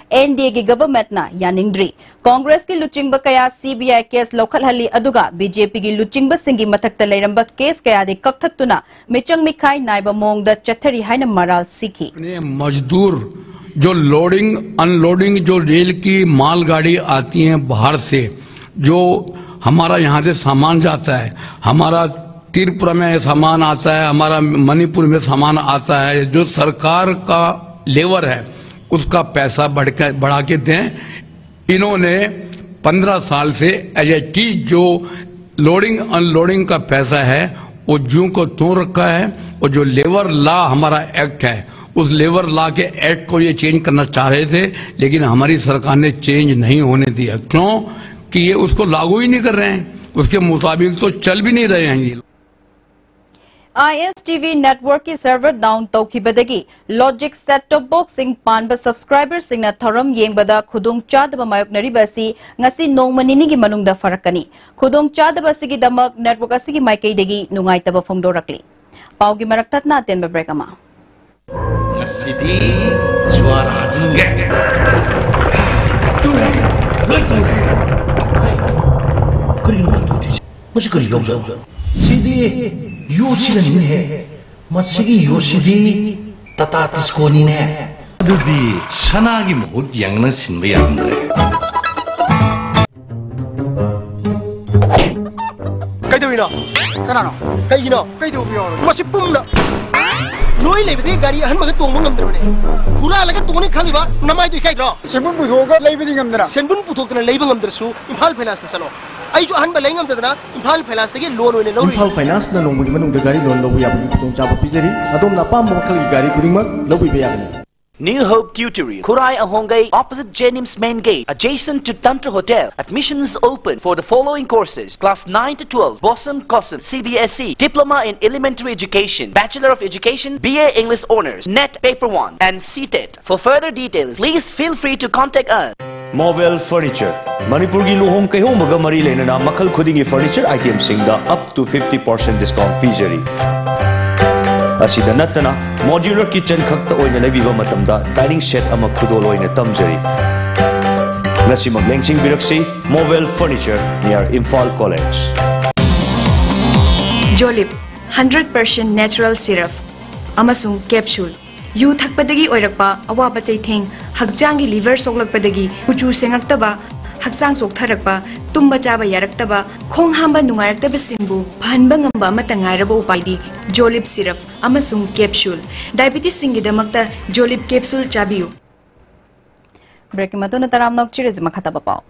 NDAꯒꯤ governmentꯅ ꯌꯥꯅꯤꯡꯗ꯭ꯔꯤ꯫ Congressꯀꯤ ꯂꯨꯆꯤꯡꯕ ꯀꯌꯥ CBI case ꯂꯧꯈꯠꯍꯜꯂꯤ, ꯑꯗꯨꯒ BJPꯒꯤ ꯂꯨꯆꯤꯡꯕꯁꯤꯡꯒꯤ ꯃꯊꯛꯇ ꯂꯩꯔꯝꯕ case ꯀꯌꯥꯗꯤ ꯀꯛꯊꯠꯇꯨꯅ ꯃꯤꯆꯪ ꯃꯤꯈꯥꯏ ꯅꯥꯏꯕ ꯃꯑꯣꯡꯗ ꯆꯠꯊꯔꯤ ꯍꯥꯏꯅ ꯃꯔꯥꯜ ꯁꯤꯈꯤ꯫ अपने मजदूर जो लोडिंग अनलोडिंग जो रेल की मालगाड़ी आती है बाहर से, जो हमारा यहाँ से सामान जाता है, हमारा त्रिपुरा में सामान आता है, हमारा मणिपुर में सामान आता है, जो सरकार का लेबर है, उसका पैसा बढ़ के बढ़ा के दें। इन्होंने पन्द्रह साल से एज ए चीज जो लोडिंग अनलोडिंग का पैसा है, वो ज्यों को त्यों रखा है। और जो लेबर लॉ हमारा एक्ट है, उस लेबर लॉ के एक्ट को ये चेंज करना चाह रहे थे, लेकिन हमारी सरकार ने चेंज नहीं होने दिया। क्यों? कि ये उसको लागू ही नहीं कर रहे हैं, उसके मुताबिक तो चल भी नहीं रहे हैं ये। ISTV network ꯀꯤ server down ꯇꯧꯈꯤꯕꯗꯒꯤ Logic set top box ꯁꯤꯡ ꯄꯥꯟꯕ subscriber ꯁꯤꯡꯅ ꯊꯧꯔꯝ ꯌꯦꯡꯕꯗ ꯈꯨꯗꯣꯡꯆꯥꯗꯕ ꯃꯥꯌꯣꯛꯅꯔꯤꯕ ꯑꯁꯤ ꯉꯁꯤ ꯅꯣꯡꯃ ꯅꯤꯅꯤꯒꯤ ꯃꯅꯨꯡꯗ ꯐꯔꯛꯀꯅꯤ꯫ ꯈꯨꯗꯣꯡꯆꯥꯗꯕ ꯑꯁꯤꯒꯤꯗꯃꯛ network ꯑꯁꯤꯒꯤ ꯃꯥꯏꯀꯩꯗꯒꯤ ꯅꯨꯡꯉꯥꯏꯇꯕ ꯐꯣꯡꯗꯣꯔꯛꯂꯤ꯫ ꯄꯥꯎꯒꯤ ꯃꯔꯛ ꯊꯠꯅ ꯑꯇꯦꯟꯕ break ꯑꯃ꯫ ꯉꯁꯤꯗꯤ ꯖ꯭ꯋꯥꯔ ꯍꯥꯖꯤꯟꯒꯦ꯫ ꯇꯨꯔꯦ, ꯂꯣꯏ ꯇꯨꯔꯦ꯫ ꯍꯩ, ꯀꯔꯤꯅꯣ ꯃꯥ ꯇꯨꯗ꯭ꯔꯤꯁꯦ? ꯃꯁꯤ ꯀꯔꯤ ꯂꯧꯖꯥꯠꯅꯣ? ꯁꯤꯗꯤ ꯌꯣꯠꯁꯤꯅꯅꯤꯅꯦꯍꯦ꯫ ꯃꯁꯤꯒꯤ ꯌꯣꯠꯁꯤꯗꯤ ꯇꯥꯇꯥ ꯇꯤꯁꯀꯣꯅꯤꯅꯦ꯫ ꯑꯗꯨꯗꯤ ꯁꯅꯥꯒꯤ ꯃꯍꯨꯠ ꯌꯥꯡꯅ ꯁꯤꯟꯕ ꯌꯥꯔꯝꯗ꯭ꯔꯦ꯫ ꯀꯩꯗꯧꯔꯤꯅꯣ? ꯀꯅꯥꯅꯣ? ꯀꯩꯒꯤꯅꯣ? ꯀꯩꯗꯧꯕ ꯌꯥꯎꯔꯒꯦ? ꯃꯁꯤ ꯄꯨꯝꯅ ꯅꯣꯏ ꯂꯩꯕꯗꯒꯤ ꯒꯥꯔꯤ ꯑꯍꯟꯕꯒ ꯇꯣꯡꯕ ꯉꯝꯗ꯭ꯔꯕꯅꯦ꯫ ꯍꯨꯔꯥꯜꯂꯒ ꯇꯣꯡꯅꯤ ꯈꯜꯂꯤꯕ ꯅꯃꯥꯏꯗꯣ ꯏꯀꯥꯏꯗ꯭ꯔꯣ? ꯁꯦꯟꯕꯨꯟ ꯄꯨꯊꯣꯛꯑꯒ ꯂꯩꯕꯗꯤ ꯉꯝꯗꯅ꯫ ꯁꯦꯟꯕꯨꯟ ꯄꯨꯊꯣꯛꯇꯅ ꯂꯩꯕ ꯉꯝꯗ꯭ꯔꯁꯨ ꯏꯝꯐꯥꯜ ꯐꯥꯏꯅꯥꯟꯁꯇ ꯆꯠꯂꯣ꯫ ꯑꯩꯁꯨ ꯑꯍꯟꯕ ꯂꯩ ꯉꯝꯗꯗꯅ ꯏꯝꯐꯥꯜ ꯐꯥꯏꯅꯥꯟꯁꯇꯒꯤ ꯂꯣꯟ ꯑꯣꯏꯅ ꯂꯧꯔꯨꯏ꯫ ꯏꯝꯐꯥꯜ ꯐꯥꯏꯅꯥꯟꯁꯅ ꯅꯣꯡꯃꯒꯤ ꯃꯅꯨꯡꯗ ꯒꯥꯔꯤ ꯂꯣꯟ ꯂꯧꯕ ꯌꯥꯕꯒꯤ ꯈꯨꯗꯣꯡꯆꯥꯕ ꯄꯤꯖꯔꯤ꯫ ꯑꯗꯣꯝꯅ ꯑꯄꯥꯝꯕ ꯃꯈꯜꯒꯤ ꯒꯥꯔꯤ ꯈꯨꯗꯤꯡꯃꯛ ꯂꯧꯕꯤꯕ ꯌꯥꯒꯅꯤ꯫ New Hope Tutoring, Khurai Ahongai, opposite Jenims Main Gate, adjacent to Tantra Hotel. Admissions open for the following courses: Class nine to twelve, Bosom Cosm, C B S E, Diploma in Elementary Education, Bachelor of Education, B A English Honours, NET Paper one, and C TET. For further details, please feel free to contact us. Movel Furniture, ꯃꯅꯤꯄꯨꯔꯒꯤ ꯂꯨꯍꯣꯡ ꯀꯩꯍꯣꯡꯕꯒ ꯃꯔꯤ ꯂꯩꯅꯅ ꯃꯈꯜ ꯈꯨꯗꯤꯡꯒꯤ furniture item ꯁꯤꯡꯗ up to fifty percent discount ꯄꯤꯖꯔꯤ꯫ ꯑꯁꯤꯗ ꯅꯠꯇꯅ, modular kitchen ꯈꯛꯇ ꯑꯣꯏꯅ ꯂꯩꯕꯤꯕ ꯃꯇꯝꯗ dining set ꯑꯃ ꯈꯨꯗꯣꯜ ꯑꯣꯏꯅ ꯇꯝꯖꯔꯤ꯫ ꯉꯁꯤꯃꯛ ꯂꯦꯡꯁꯤꯟꯕꯤꯔꯛꯁꯤ, Movel Furniture, near Imphal College. Jolib, hundred percent natural syrup ꯑꯃꯁꯨꯡ capsule꯫ ꯌꯨ ꯊꯛꯄꯗꯒꯤ ꯑꯣꯏꯔꯛꯄ ꯑꯋꯥꯕ ꯆꯩꯊꯦꯡ, ꯍꯛꯆꯥꯡꯒꯤ liver ꯁꯣꯛꯂꯛꯄꯗꯒꯤ ꯀꯨꯆꯨ ꯁꯦꯡꯉꯛꯇꯕ, ꯍꯛꯆꯥꯡ ꯆꯣꯛꯊꯔꯛꯄ, ꯇꯨꯝꯕ ꯆꯥꯕ ꯌꯥꯔꯛꯇꯕ, ꯈꯣꯡ ꯍꯥꯝꯕ ꯅꯨꯡꯉꯥꯏꯔꯛꯇꯕꯁꯤꯡꯕꯨ ꯐꯍꯟꯕ ꯉꯝꯕ ꯑꯃꯠꯇ ꯉꯥꯏꯔꯕ ꯎꯄꯥꯏꯗꯤ ꯖꯣꯂꯤꯞ ꯁꯤꯔꯞ ꯑꯃꯁꯨꯡ ꯀꯦꯞꯁꯨꯜ꯫ ꯗꯥꯏꯕꯤꯇꯤꯁꯁꯤꯡꯒꯤꯗꯃꯛꯇ ꯖꯣꯂꯤꯞ ꯀꯦꯞꯁꯨꯜ ꯆꯥꯕꯤꯌꯨ꯫ ꯕ꯭ꯔꯦꯛꯀꯤ ꯃꯇꯨꯡꯗ ꯇꯔꯥꯝꯅ ꯑꯣꯛꯆꯔꯤꯁꯤ ꯃꯈꯥ ꯇꯥꯕ ꯄꯥꯎ꯫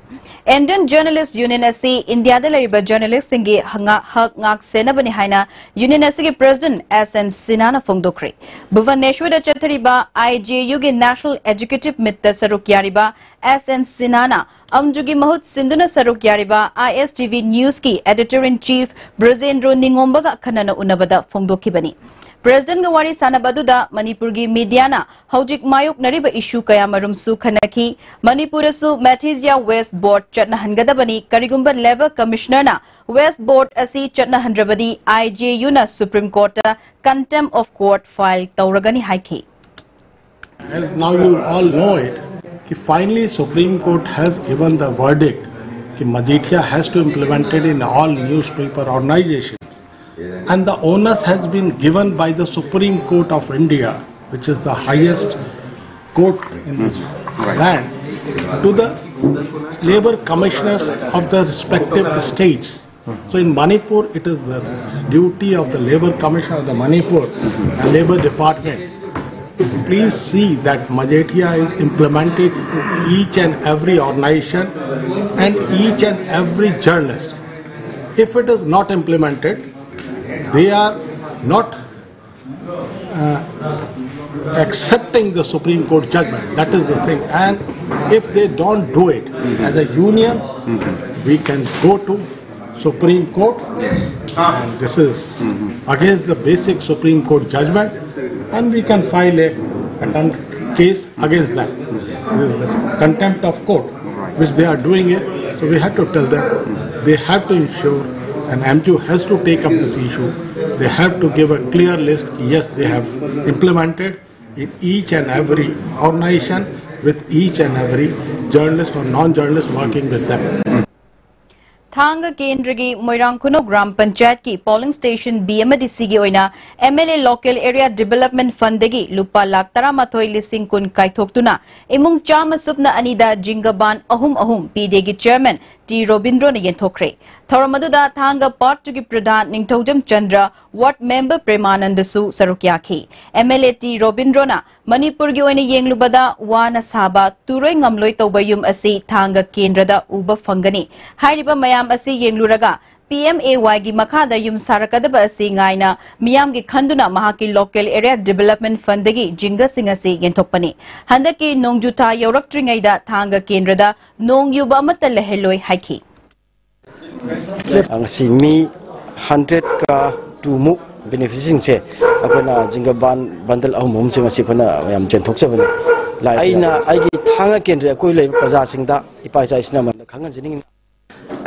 Indian Journalist Union ꯑꯁꯤ ꯏꯟꯗꯤꯌꯥꯗ ꯂꯩꯔꯤꯕ ꯖꯔꯅꯦꯂꯤꯁꯁꯤꯡꯒꯤ ꯍꯉꯥ-, ꯍꯛ ꯉꯥꯛ ꯁꯦꯟꯅꯕꯅꯤ ꯍꯥꯏꯅ ꯌꯨꯅꯤꯌꯟ ꯑꯁꯤꯒꯤ ꯄ꯭ꯔꯦꯁꯤꯗꯦꯟꯠ ꯑꯦꯁ ꯑꯦꯟ ꯁꯤꯟꯍꯥꯅ ꯐꯣꯡꯗꯣꯛꯈ꯭ꯔꯦ꯫ ꯚꯨꯕꯅꯦꯁ꯭ꯋꯔꯗ ꯆꯠꯊꯔꯤꯕ ꯑꯥꯏ ꯖꯦ ꯌꯨꯒꯤ ꯅꯦꯁꯅꯦꯜ ꯑꯦꯛꯖꯤꯀ꯭ꯌꯨꯇꯤꯚ ꯃꯤꯠꯇ ꯁꯔꯨꯛ ꯌꯥꯔꯤꯕ ꯑꯦꯁ ꯑꯦꯟ ꯁꯤꯟꯍꯥꯅ ꯑꯝꯖꯨꯒꯤ ꯃꯍꯨꯠ ꯁꯤꯟꯗꯨꯅ ꯁꯔꯨꯛ ꯌꯥꯔꯤꯕ ꯑꯥꯏ ꯑꯦꯁ ꯇꯤ ꯚꯤ ꯅ꯭ꯌꯨꯁꯀꯤ ꯑꯦꯗꯤꯇꯣꯔ ꯏꯟ ꯆꯤꯐ ꯕ꯭ꯔꯖꯦꯟꯗ꯭ꯔꯣ ꯅꯤꯉꯣꯝꯕꯒ ꯑꯈꯟꯅꯅ ꯎꯅꯕꯗ ꯐꯣꯡꯗꯣꯛꯈꯤꯕꯅꯤ꯫ ꯄ꯭ꯔꯦꯁꯤꯗꯦꯟꯠꯒ ꯋꯥꯔꯤ ꯁꯥꯟꯅꯕ ꯑꯗꯨꯗ ꯃꯅꯤꯄꯨꯔꯒꯤ ꯃꯤꯗꯤꯌꯥꯅ ꯍꯧꯖꯤꯛ ꯃꯥꯌꯣꯛꯅꯔꯤꯕ ꯏꯁꯨ ꯀꯌꯥꯃꯔꯨꯝꯁꯨ ꯈꯟꯅꯈꯤ꯫ ꯃꯅꯤꯄꯨꯔꯗꯁꯨ ꯃꯦꯊꯤꯖꯤꯌꯥ ꯋꯦꯁ ꯕꯣꯔꯗ ꯆꯠꯅꯍꯟꯒꯗꯕꯅꯤ꯫ ꯀꯔꯤꯒꯨꯝꯕ ꯂꯦꯕꯔ ꯀꯃꯤꯁꯅꯔꯅ ꯋꯦꯁ ꯕꯣꯔꯗ ꯑꯁꯤ ꯆꯠꯅꯍꯟꯗ꯭ꯔꯕꯗꯤ ꯑꯥꯏ ꯖꯦ ꯌꯨꯅ ꯁꯨꯄ꯭ꯔꯤꯝ ꯀꯣꯔꯠꯇ contempt of court file ꯇꯧꯔꯒꯅꯤ ꯍꯥꯏꯈꯤ꯫ As now you all know it, कि finally Supreme Court has given the verdict कि Majetia has to implement it in all newspaper organizations. And the onus has been given by the Supreme Court of India, which is the highest court in this land, to the labor commissioners of the respective states. So in Manipur, it is the duty of the Labor Commissioner of the Manipur and Labor Department to please see that Majetia is implemented each and every organization and each and every journalist. If it is not implemented, they are not uh, accepting the Supreme Court judgment. That is the thing. And if they don't do it as a union, we can go to Supreme Court. Yes. And this is against the basic Supreme Court judgment, and we can file a contempt case against them. Contempt of court, which they are doing it. So we have to tell them they have to ensure, and M Q has to take up this issue. They have to give a clear list. Yes, they have implemented in each and every organization with each and every journalist or non-journalist working with them. ꯊꯥꯡꯒ ꯀꯦꯟꯗ꯭ꯔꯒꯤ ꯃꯣꯏꯔꯥꯡ ꯈꯨꯅꯧ gram ꯄꯟꯆꯥꯌꯠꯀꯤ polling station B ꯑꯃꯗꯤ Cꯒꯤ ꯑꯣꯏꯅ M L A Local Area Development Fundꯗꯒꯤ ꯂꯨꯄꯥ ꯂꯥꯈ ꯇꯔꯥꯃꯥꯊꯣꯏ ꯂꯤꯁꯤꯡ ꯀꯨꯟ ꯀꯥꯏꯊꯣꯛꯇꯨꯅ ꯏꯃꯨꯡ ꯆꯥꯝꯃ ꯁꯨꯞꯅ ꯑꯅꯤꯗ ꯖꯤꯡꯒ ꯕꯥꯟ ꯑꯍꯨꯝ ꯑꯍꯨꯝ Pꯗꯒꯤ Chairman T ꯔꯣꯕꯤꯟꯗ꯭ꯔꯣꯅ ꯌꯦꯟꯊꯣꯛꯈ꯭ꯔꯦ꯫ ꯊꯧꯔꯝ ꯑꯗꯨꯗ ꯊꯥꯡꯒ Part Twoꯒꯤ ꯄ꯭ꯔꯙꯥꯟ ꯅꯤꯡꯊꯧꯖꯝ ꯆꯟꯗ꯭ꯔ, Ward Member ꯄ꯭ꯔꯦꯃꯥꯅꯟꯗꯁꯨ ꯁꯔꯨꯛ ꯌꯥꯈꯤ꯫ M L A T ꯔꯣꯕꯤꯟꯗ꯭ꯔꯣꯅ ꯃꯅꯤꯄꯨꯔꯒꯤ ꯑꯣꯏꯅ ꯌꯦꯡꯂꯨꯕꯗ ꯋꯥꯅ ꯁꯥꯕ ꯇꯨꯔꯣꯏ ꯉꯝꯂꯣꯏ ꯇꯧꯕ ꯌꯨꯝ ꯑꯁꯤ ꯊꯥꯡꯒ ꯀꯦꯟꯗ꯭ꯔꯗ ꯎꯕ ꯐꯪꯒꯅꯤ꯫ ꯍꯥꯏꯔꯤꯕ ꯃꯌꯥꯝ ꯑꯁꯤ ꯌꯦꯡꯂꯨꯔꯒ P M A Yꯒꯤ ꯃꯈꯥꯗ ꯌꯨꯝ ꯁꯥꯔꯛꯀꯗꯕ ꯑꯁꯤ ꯉꯥꯏꯅ ꯃꯤꯌꯥꯝꯒꯤ ꯈꯟꯗꯨꯅ ꯃꯍꯥꯛꯀꯤ Local Area Development Fundꯗꯒꯤ ꯖꯤꯡꯒꯁꯤꯡ ꯑꯁꯤ ꯌꯦꯟꯊꯣꯛꯄꯅꯤ꯫ ꯍꯟꯗꯛꯀꯤ ꯅꯣꯡꯖꯨ ꯊꯥ ꯌꯧꯔꯛꯇ꯭ꯔꯤꯉꯩꯗ ꯊꯥꯡꯒ ꯀꯦꯟꯗ꯭ꯔꯗ ꯅꯣꯡ ꯌꯨꯕ ꯑꯃꯠꯇ ꯂꯩꯍꯜꯂꯣꯏ ꯍꯥꯏꯈꯤ꯫ ꯉꯁꯤ ꯃꯤ ꯍꯟꯗ꯭ꯔꯦꯠꯀ ꯇꯨ ꯃꯨꯛ beneficiaryꯁꯤꯡꯁꯦ ꯑꯩꯈꯣꯏꯅ ꯖꯤꯡꯒ ꯕꯥꯟ bundle ꯑꯍꯨꯝ ꯑꯍꯨꯝꯁꯦ ꯉꯁꯤ ꯑꯩꯈꯣꯏꯅ ꯃꯌꯥꯝ ꯆꯦꯟꯊꯣꯛꯆꯕꯅꯤ꯫ ꯑꯩꯅ ꯑꯩꯒꯤ ꯊꯥꯡꯒ ꯀꯦꯟꯗ꯭ꯔ ꯑꯩꯈꯣꯏ ꯂꯩꯕ ꯄ꯭ꯔꯖꯥꯁꯤꯡꯗ, ꯏꯄꯥ ꯏꯆꯥ ꯏꯆꯤꯟ ꯏꯅꯥꯎ ꯃꯌꯥꯝꯗ ꯈꯪꯍꯟꯖꯅꯤꯡꯉꯤ꯫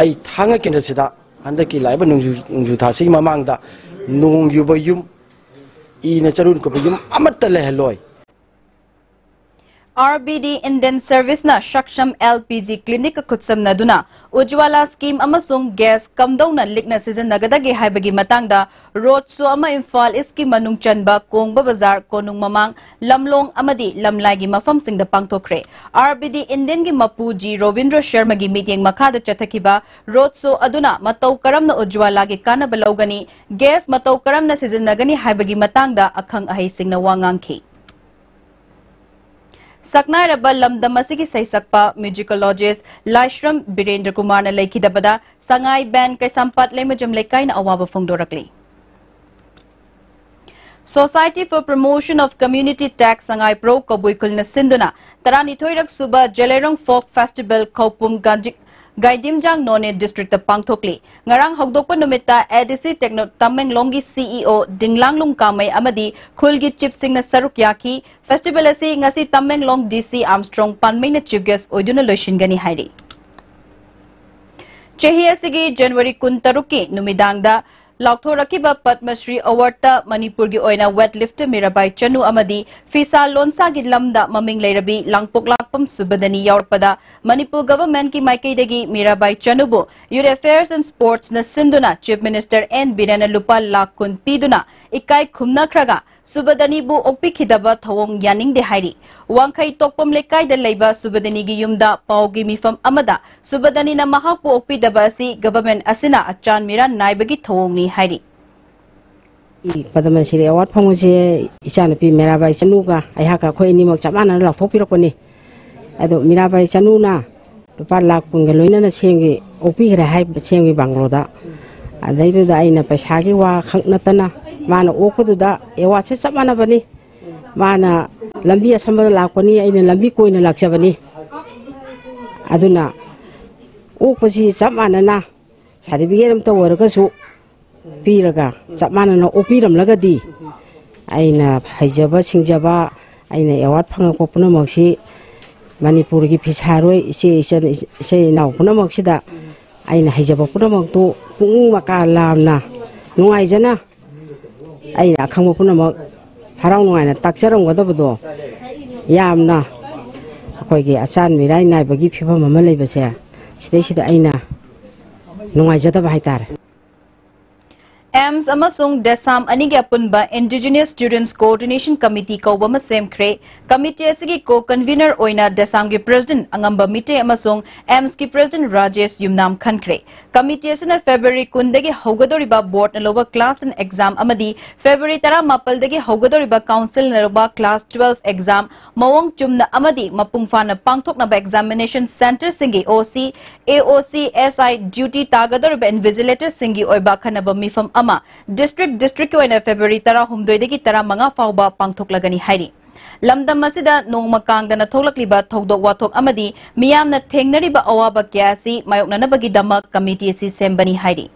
ꯑꯩ ꯊꯥꯡꯒ ꯀꯦꯟꯗ꯭ꯔꯁꯤꯗ ꯍꯟꯗꯛꯀꯤ ꯂꯥꯛꯏꯕ ꯅꯣꯡꯖꯨ, ꯅꯣꯡꯖꯨ ꯊꯥꯁꯤꯒꯤ ꯃꯃꯥꯡꯗ ꯅꯣꯡ ꯌꯨꯕ ꯌꯨꯝ, ꯏꯅ ꯆꯔꯨꯅ ꯀꯨꯞꯄ ꯌꯨꯝ ꯑꯃꯠꯇ ꯂꯩꯍꯜꯂꯣꯏ꯫ R B D Indian Serviceꯅ ꯁꯛꯁꯝ L P G clinicꯀ ꯈꯨꯠꯁꯝꯅꯗꯨꯅ ꯎꯖ꯭ꯋꯥꯂꯥ scheme ꯑꯃꯁꯨꯡ gas ꯀꯝꯗꯧꯅ ꯂꯤꯛꯅ ꯁꯤꯖꯤꯟꯅꯒꯗꯒꯦ ꯍꯥꯏꯕꯒꯤ ꯃꯇꯥꯡꯗ road show ꯑꯃ ꯏꯝꯐꯥꯜ Eastꯀꯤ ꯃꯅꯨꯡ ꯆꯟꯕ ꯀꯣꯡꯕ ꯕꯖꯥꯔ, ꯀꯣꯅꯨꯡ ꯃꯃꯥꯡ, ꯂꯝꯂꯣꯡ ꯑꯃꯗꯤ ꯂꯝꯂꯥꯏꯒꯤ ꯃꯐꯝꯁꯤꯡꯗ ꯄꯥꯡꯊꯣꯛꯈ꯭ꯔꯦ꯫ R B D Indianꯒꯤ ꯃꯄꯨ G ꯔꯣꯕꯤꯟꯗ꯭ꯔ ꯁꯔꯃꯒꯤ ꯃꯤꯠꯌꯦꯡ ꯃꯈꯥꯗ ꯆꯠꯊꯈꯤꯕ road show ꯑꯗꯨꯅ ꯃꯇꯧ ꯀꯔꯝꯅ ꯎꯖ꯭ꯋꯥꯂꯥꯒꯤ ꯀꯥꯟꯅꯕ ꯂꯧꯒꯅꯤ, gas ꯃꯇꯧ ꯀꯔꯝꯅ ꯁꯤꯖꯤꯟꯅꯒꯅꯤ ꯍꯥꯏꯕꯒꯤ ꯃꯇꯥꯡꯗ ꯑꯈꯪ ꯑꯍꯩꯁꯤꯡꯅ ꯋꯥ ꯉꯥꯡꯈꯤ꯫ ꯁꯛꯅꯥꯏꯔꯕ ꯂꯝꯗꯝ ꯑꯁꯤꯒꯤ ꯁꯩꯁꯛꯄ musicologist ꯂꯥꯏꯁ꯭ꯔꯝ ꯕꯤꯔꯦꯟꯗ꯭ꯔ ꯀꯨꯃꯥꯔꯅ ꯂꯩꯈꯤꯗꯕꯗ ꯁꯉꯥꯏ band ꯀꯩꯁꯥꯝꯄꯥꯠ ꯂꯩꯃꯖꯝ ꯂꯩꯀꯥꯏꯅ ꯑꯋꯥꯕ ꯐꯣꯡꯗꯣꯔꯛꯂꯤ꯫ Society for Promotion of Community Tax ꯁꯉꯥꯏ ꯄ꯭ꯔꯧ ꯀꯕꯨꯏ ꯈꯨꯜꯅ ꯁꯤꯟꯗꯨꯅ ꯇꯔꯥꯅꯤꯊꯣꯏꯔꯛ ꯁꯨꯕ ꯖꯦꯂꯩꯔꯣꯡ Folk Festival ꯈꯧꯄꯨꯝ ꯒꯥꯟꯖꯤ-, ꯒꯥꯏꯗꯤꯝꯖꯥꯡ ꯅꯣꯅꯦ districtꯇ ꯄꯥꯡꯊꯣꯛꯂꯤ꯫ ꯉꯔꯥꯡ ꯍꯧꯗꯣꯛꯄ ꯅꯨꯃꯤꯠꯇ A D C Techno ꯇꯃꯦꯡꯂꯣꯡꯒꯤ C E O ꯗꯤꯡꯂꯥꯡꯂꯨꯡ ꯀꯥꯃꯩ ꯑꯃꯗꯤ ꯈꯨꯜꯒꯤ chiefꯁꯤꯡꯅ ꯁꯔꯨꯛ ꯌꯥꯈꯤ꯫ Festival ꯑꯁꯤ ꯉꯁꯤ ꯇꯃꯦꯡꯂꯣꯡ D C ꯑꯥꯔꯝꯁꯇ꯭ꯔꯣꯡ ꯄꯥꯟꯃꯩꯅ chief guest ꯑꯣꯏꯗꯨꯅ ꯂꯣꯏꯁꯤꯟꯒꯅꯤ ꯍꯥꯏꯔꯤ꯫ ꯆꯍꯤ ꯑꯁꯤꯒꯤ January ꯀꯨꯟꯇꯔꯨꯛꯀꯤ ꯅꯨꯃꯤꯗꯥꯡꯗ ꯂꯥꯎꯊꯣꯔꯛꯈꯤꯕ ꯄꯗꯃ ꯁ꯭ꯔꯤ ꯑꯦꯋꯥꯔꯗꯇ ꯃꯅꯤꯄꯨꯔꯒꯤ ꯑꯣꯏꯅ ꯋꯦꯠ ꯂꯤꯐꯇꯔ ꯃꯤꯔꯥꯕꯥꯏ ꯆꯅꯨ ꯑꯃꯗꯤ ꯐꯤꯁꯥ ꯂꯣꯟꯁꯥꯒꯤ ꯂꯝꯗ ꯃꯃꯤꯡ ꯂꯩꯔꯕꯤ ꯂꯥꯡꯄꯣꯛꯂꯥꯛꯄꯝ ꯁꯨꯕꯗꯅꯤ ꯌꯥꯎꯔꯛꯄꯗ ꯃꯅꯤꯄꯨꯔ ꯒꯚꯔꯟꯃꯦꯟꯠꯀꯤ ꯃꯥꯏꯀꯩꯗꯒꯤ ꯃꯤꯔꯥꯕꯥꯏ ꯆꯅꯨꯕꯨ Youth Affairs and Sportsꯅ ꯁꯤꯟꯗꯨꯅ ꯆꯤꯐ ꯃꯤꯅꯤꯁꯇꯔ ꯑꯦꯟ ꯕꯤꯔꯦꯟꯅ ꯂꯨꯄꯥ ꯂꯥꯈ ꯀꯨꯟ ꯄꯤꯗꯨꯅ ꯏꯀꯥꯏ ꯈꯨꯝꯅꯈ꯭ꯔꯒ ꯁꯨꯕꯗꯅꯤꯕꯨ ꯑꯣꯛꯄꯤꯈꯤꯗꯕ ꯊꯧꯑꯣꯡ ꯌꯥꯅꯤꯡꯗꯦ ꯍꯥꯏꯔꯤ꯫ ꯋꯥꯡꯈꯩ ꯇꯣꯛꯄꯝ ꯂꯩꯀꯥꯏꯗ ꯂꯩꯕ ꯁꯨꯕꯗꯅꯤꯒꯤ ꯌꯨꯝꯗ ꯄꯥꯎꯒꯤ ꯃꯤꯐꯝ ꯑꯃꯗ ꯁꯨꯕꯗꯅꯤꯅ ꯃꯍꯥꯛꯄꯨ ꯑꯣꯛꯄꯤꯗꯕ ꯑꯁꯤ ꯒꯚꯔꯟꯃꯦꯟꯠ ꯑꯁꯤꯅ ꯑꯆꯥꯟ ꯃꯤꯔꯥꯟ ꯅꯥꯏꯕꯒꯤ ꯊꯧꯑꯣꯡꯅꯤ ꯍꯥꯏꯔꯤ꯫ ꯄꯗꯃ ꯁ꯭ꯔꯤ ꯑꯦꯋꯥꯔꯗ ꯐꯪꯕꯁꯦ ꯏꯆꯥꯅꯨꯄꯤ ꯃꯤꯔꯥꯕꯥꯏ ꯆꯅꯨꯒ ꯑꯩꯍꯥꯛꯀ ꯑꯩꯈꯣꯏ ꯑꯅꯤꯃꯛ ꯆꯞ ꯃꯥꯟꯅꯅ ꯂꯥꯎꯊꯣꯛꯄꯤꯔꯛꯄꯅꯤ꯫ ꯑꯗꯣ ꯃꯤꯔꯥꯕꯥꯏ ꯆꯅꯨꯅ ꯂꯨꯄꯥ ꯂꯥꯈ ꯀꯨꯟꯒ ꯂꯣꯏꯅꯅ ꯁꯦꯝꯒꯤ ꯑꯣꯛꯄꯤꯈ꯭ꯔꯦ ꯍꯥꯏ, ꯁꯦꯝꯒꯤ ꯕꯪꯒ꯭ꯂꯣꯗ꯫ ꯑꯗꯩꯗꯨꯗ ꯑꯩꯅ ꯄꯩꯁꯥꯒꯤ ꯋꯥ ꯈꯛ ꯅꯠꯇꯅ ꯃꯥꯅ ꯑꯣꯛꯄꯗꯨꯗ ꯑꯦꯋꯥꯔꯗꯁꯦ ꯆꯞ ꯃꯥꯟꯅꯕꯅꯤ꯫ ꯃꯥꯅ ꯂꯝꯕꯤ ꯑꯁꯝꯕꯗ ꯂꯥꯛꯄꯅꯤ, ꯑꯩꯅ ꯂꯝꯕꯤ ꯀꯣꯏꯅ ꯂꯥꯛꯆꯕꯅꯤ꯫ ꯑꯗꯨꯅ ꯑꯣꯛꯄꯁꯤ ꯆꯞ ꯃꯥꯟꯅꯅ ꯁꯥꯔꯇꯤꯐꯤꯀꯦꯠ ꯑꯝꯇ ꯑꯣꯏꯔꯒꯁꯨ ꯄꯤꯔꯒ ꯆꯞ ꯃꯥꯟꯅꯅ ꯑꯣꯛꯄꯤꯔꯝꯂꯒꯗꯤ ꯑꯩꯅ ꯍꯩꯖꯕ ꯁꯤꯡꯖꯕ, ꯑꯩꯅ ꯑꯦꯋꯥꯔꯗ ꯐꯪꯉꯛꯄ ꯄꯨꯝꯅꯃꯛꯁꯤ ꯃꯅꯤꯄꯨꯔꯒꯤ ꯐꯤꯁꯥꯔꯣꯏ ꯏꯆꯦ ꯏꯆꯟ, ꯏꯆꯤꯜ ꯏꯅꯥꯎ ꯄꯨꯝꯅꯃꯛꯁꯤꯗ ꯑꯩꯅ ꯍꯩꯖꯕ ꯄꯨꯝꯅꯃꯛꯇꯨ ꯄꯨꯛꯅꯤꯡ ꯃꯀꯥ ꯂꯥꯝꯅ ꯅꯨꯡꯉꯥꯏꯖꯅ ꯑꯩꯅ ꯑꯈꯪꯕ ꯄꯨꯝꯅꯃꯛ ꯍꯔꯥꯎ ꯅꯨꯡꯉꯥꯏꯅ ꯇꯥꯛꯆꯔꯝꯒꯗꯕꯗꯣ ꯌꯥꯝꯅ ꯑꯩꯈꯣꯏꯒꯤ ꯑꯆꯥꯟ ꯃꯤꯔꯥꯏ ꯅꯥꯏꯕꯒꯤ ꯐꯤꯕꯝ ꯑꯃ ꯂꯩꯕꯁꯦ ꯁꯤꯗꯩꯁꯤꯗ ꯑꯩꯅ ꯅꯨꯡꯉꯥꯏꯖꯗꯕ ꯍꯥꯏꯇꯥꯔꯦ꯫ ꯑꯦꯝꯁ ꯑꯃꯁꯨꯡ ꯗꯦꯁꯥꯝ ꯑꯅꯤꯒꯤ ꯑꯄꯨꯟꯕ Indigenous Students Coordination Committee ꯀꯧꯕ ꯑꯃ ꯁꯦꯝꯈ꯭ꯔꯦ꯫ ꯀꯃꯤꯇꯤ ꯑꯁꯤꯒꯤ ꯀꯣ ꯀꯟꯚꯤꯅꯔ ꯑꯣꯏꯅ ꯗꯦꯁꯥꯝꯒꯤ ꯄ꯭ꯔꯦꯁꯤꯗꯦꯟꯠ ꯑꯉꯝꯕ ꯃꯤꯇꯩ ꯑꯃꯁꯨꯡ ꯑꯦꯝꯁꯀꯤ ꯄ꯭ꯔꯦꯁꯤꯗꯦꯟꯠ ꯔꯥꯖꯦꯁ ꯌꯨꯝꯅꯥꯝ ꯈꯟꯈ꯭ꯔꯦ꯫ ꯀꯃꯤꯇꯤ ꯑꯁꯤꯅ ꯐꯦꯕ꯭ꯔꯨꯋꯥꯔꯤ ꯀꯨꯟꯗꯒꯤ ꯍꯧꯒꯗꯧꯔꯤꯕ ꯕꯣꯔꯗꯅ ꯂꯧꯕ ꯀ꯭ꯂꯥꯁ ꯇꯦꯟ ꯑꯦꯛꯖꯥꯝ ꯑꯃꯗꯤ ꯐꯦꯕ꯭ꯔꯨꯋꯥꯔꯤ ꯇꯔꯥꯃꯥꯄꯜꯗꯒꯤ ꯍꯧꯒꯗꯧꯔꯤꯕ ꯀꯥꯎꯟꯁꯤꯜꯅ ꯂꯧꯕ ꯀ꯭ꯂꯥꯁ ꯇꯨꯋꯦꯜꯐ ꯑꯦꯛꯖꯥꯝ ꯃꯑꯣꯡ ꯆꯨꯝꯅ ꯑꯃꯗꯤ ꯃꯄꯨꯡ ꯐꯥꯅ ꯄꯥꯡꯊꯣꯛꯅꯕ ꯑꯦꯛꯖꯥꯃꯤꯅꯦꯁꯟ ꯁꯦꯟꯇꯔꯁꯤꯡꯒꯤ ꯑꯣ ꯁꯤ, ꯑꯦ ꯑꯣ ꯁꯤ, ꯑꯦꯁ ꯑꯥꯏ ꯗ꯭ꯌꯨꯇꯤ ꯇꯥꯒꯗꯧꯔꯤꯕ ꯏꯟꯚꯤꯖꯤꯂꯦꯇꯔꯁꯤꯡꯒꯤ ꯑꯣꯏꯕ ꯑꯈꯟꯅꯕ ꯃꯤꯐꯝ ꯑꯃ ꯗꯤꯁꯇ꯭ꯔꯤꯛ ꯗꯤꯁꯇ꯭ꯔꯤꯛꯀꯤ ꯑꯣꯏꯅ ꯐꯦꯕ꯭ꯔꯨꯋꯥꯔꯤ ꯇꯔꯥꯍꯨꯝꯗꯣꯏꯗꯒꯤ ꯇꯔꯥꯃꯉꯥ ꯐꯥꯎꯕ ꯄꯥꯡꯊꯣꯛꯂꯒꯅꯤ ꯍꯥꯏꯔꯤ꯫ ꯂꯝꯗꯝ ꯑꯁꯤꯗ ꯅꯣꯡꯃ ꯀꯥꯡꯗꯅ ꯊꯣꯛꯂꯛꯂꯤꯕ ꯊꯧꯗꯣꯛ ꯋꯥꯊꯣꯛ ꯑꯃꯗꯤ ꯃꯤꯌꯥꯝꯅ ꯊꯦꯡꯅꯔꯤꯕ ꯑꯋꯥꯕ ꯀꯌꯥ ꯑꯁꯤ ꯃꯥꯌꯣꯛꯅꯅꯕꯒꯤꯗꯃꯛ ꯀꯃꯤꯇꯤ ꯑꯁꯤ ꯁꯦꯝꯕꯅꯤ ꯍꯥꯏꯔꯤ꯫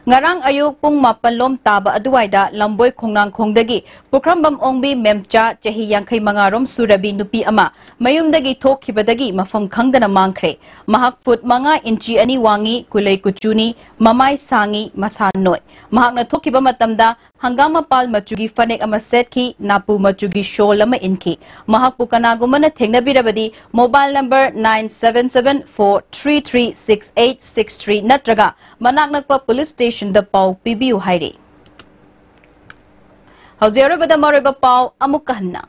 ꯉꯔꯥꯡ ꯑꯌꯨꯛ ꯄꯨꯡ ꯃꯥꯄꯜ ꯂꯣꯝ ꯇꯥꯕ ꯑꯗꯨꯋꯥꯏꯗ ꯂꯝꯕꯣꯏ ꯈꯣꯡꯅꯥꯡꯈꯣꯡꯗꯒꯤ ꯄꯨꯈ꯭ꯔꯝꯕꯝ ꯑꯣꯡꯕꯤ ꯃꯦꯝꯆꯥ, ꯆꯍꯤ ꯌꯥꯡꯈꯩ ꯃꯉꯥ ꯔꯣꯝ ꯁꯨꯔꯕꯤ ꯅꯨꯄꯤ ꯑꯃ ꯃꯌꯨꯝꯗꯒꯤ ꯊꯣꯛꯈꯤꯕꯗꯒꯤ ꯃꯐꯝ ꯈꯪꯗꯅ ꯃꯥꯡꯈ꯭ꯔꯦ꯫ ꯃꯍꯥꯛ ꯐꯨꯠ ꯃꯉꯥ ꯏꯟꯆꯤ ꯑꯅꯤ ꯋꯥꯡꯉꯤ, ꯀꯨꯂꯩ ꯀꯨꯆꯨꯅꯤ, ꯃꯃꯥꯏ ꯁꯥꯡꯉꯤ, ꯃꯁꯥ ꯅꯣꯏ꯫ ꯃꯍꯥꯛꯅ ꯊꯣꯛꯈꯤꯕ ꯃꯇꯝꯗ ꯍꯪꯒꯥꯝ ꯃꯄꯥꯜ ꯃꯆꯨꯒꯤ ꯐꯅꯦꯛ ꯑꯃ ꯁꯦꯠꯈꯤ, ꯅꯥꯄꯨ ꯃꯆꯨꯒꯤ ꯁꯣꯜ ꯑꯃ ꯏꯟꯈꯤ꯫ ꯃꯍꯥꯛꯄꯨ ꯀꯅꯥꯒꯨꯝꯕꯅ ꯊꯦꯡꯅꯕꯤꯔꯕꯗꯤ mobile number nine seven seven four three three six eight six three ꯅꯠꯇ꯭ꯔꯒ ꯃꯅꯥꯛ ꯅꯛꯄ ꯄꯨꯂꯤꯁ ꯁ꯭ꯇꯦꯁꯟꯗ ꯄꯥꯎ ꯄꯤꯕꯤꯌꯨ ꯍꯥꯏꯔꯤ꯫ ꯍꯧꯖꯤꯛ ꯑꯔꯣꯏꯕꯗ ꯃꯔꯨꯑꯣꯏꯕ ꯄꯥꯎ ꯑꯃꯨꯛꯀ ꯍꯟꯅ꯫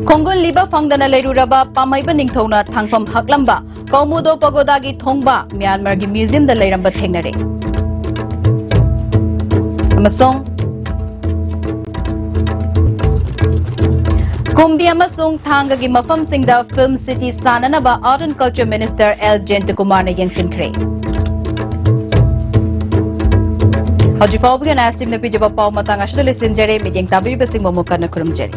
ꯈꯣꯡꯒꯨꯜ ꯂꯤꯕ ꯐꯪꯗꯅ ꯂꯩꯔꯨꯔꯕ ꯄꯥꯝꯍꯩꯕ ꯅꯤꯡꯊꯧꯅ ꯊꯥꯡꯐꯝ ꯍꯛꯂꯝꯕ ꯀꯧꯃꯨꯗꯣ ꯄꯒꯣꯗꯥꯒꯤ ꯊꯣꯡꯕ ꯃ꯭ꯌꯥꯟꯃꯥꯔꯒꯤ ꯃ꯭ꯌꯨꯖꯤꯌꯝꯗ ꯂꯩꯔꯝꯕ ꯊꯦꯡꯅꯔꯦ꯫ ꯑꯃꯁꯨꯡ ꯀꯨꯝꯕꯤ ꯑꯃꯁꯨꯡ ꯊꯥꯡꯒꯒꯤ ꯃꯐꯝꯁꯤꯡꯗ Film City ꯁꯥꯟꯅꯅꯕ Art and Culture Minister L ꯖꯌꯟꯇꯀꯨꯃꯥꯔꯅ ꯌꯦꯡꯁꯤꯟꯈ꯭ꯔꯦ꯫ ꯍꯧꯖꯤꯛ ꯐꯥꯎꯕꯒꯤ ꯑꯣꯏꯅ ꯑꯦꯁ ꯇꯤꯚꯤꯅ ꯄꯤꯖꯕ ꯄꯥꯎ ꯃꯇꯥꯡ ꯑꯁꯤꯗ ꯂꯣꯏꯁꯤꯟꯖꯔꯦ꯫ ꯃꯤꯠꯌꯦꯡ ꯇꯥꯕꯤꯔꯤꯕꯁꯤꯡꯕꯨ ꯑꯃꯨꯛ ꯍꯟꯅ ꯈꯨꯔꯨꯝꯖꯔꯤ꯫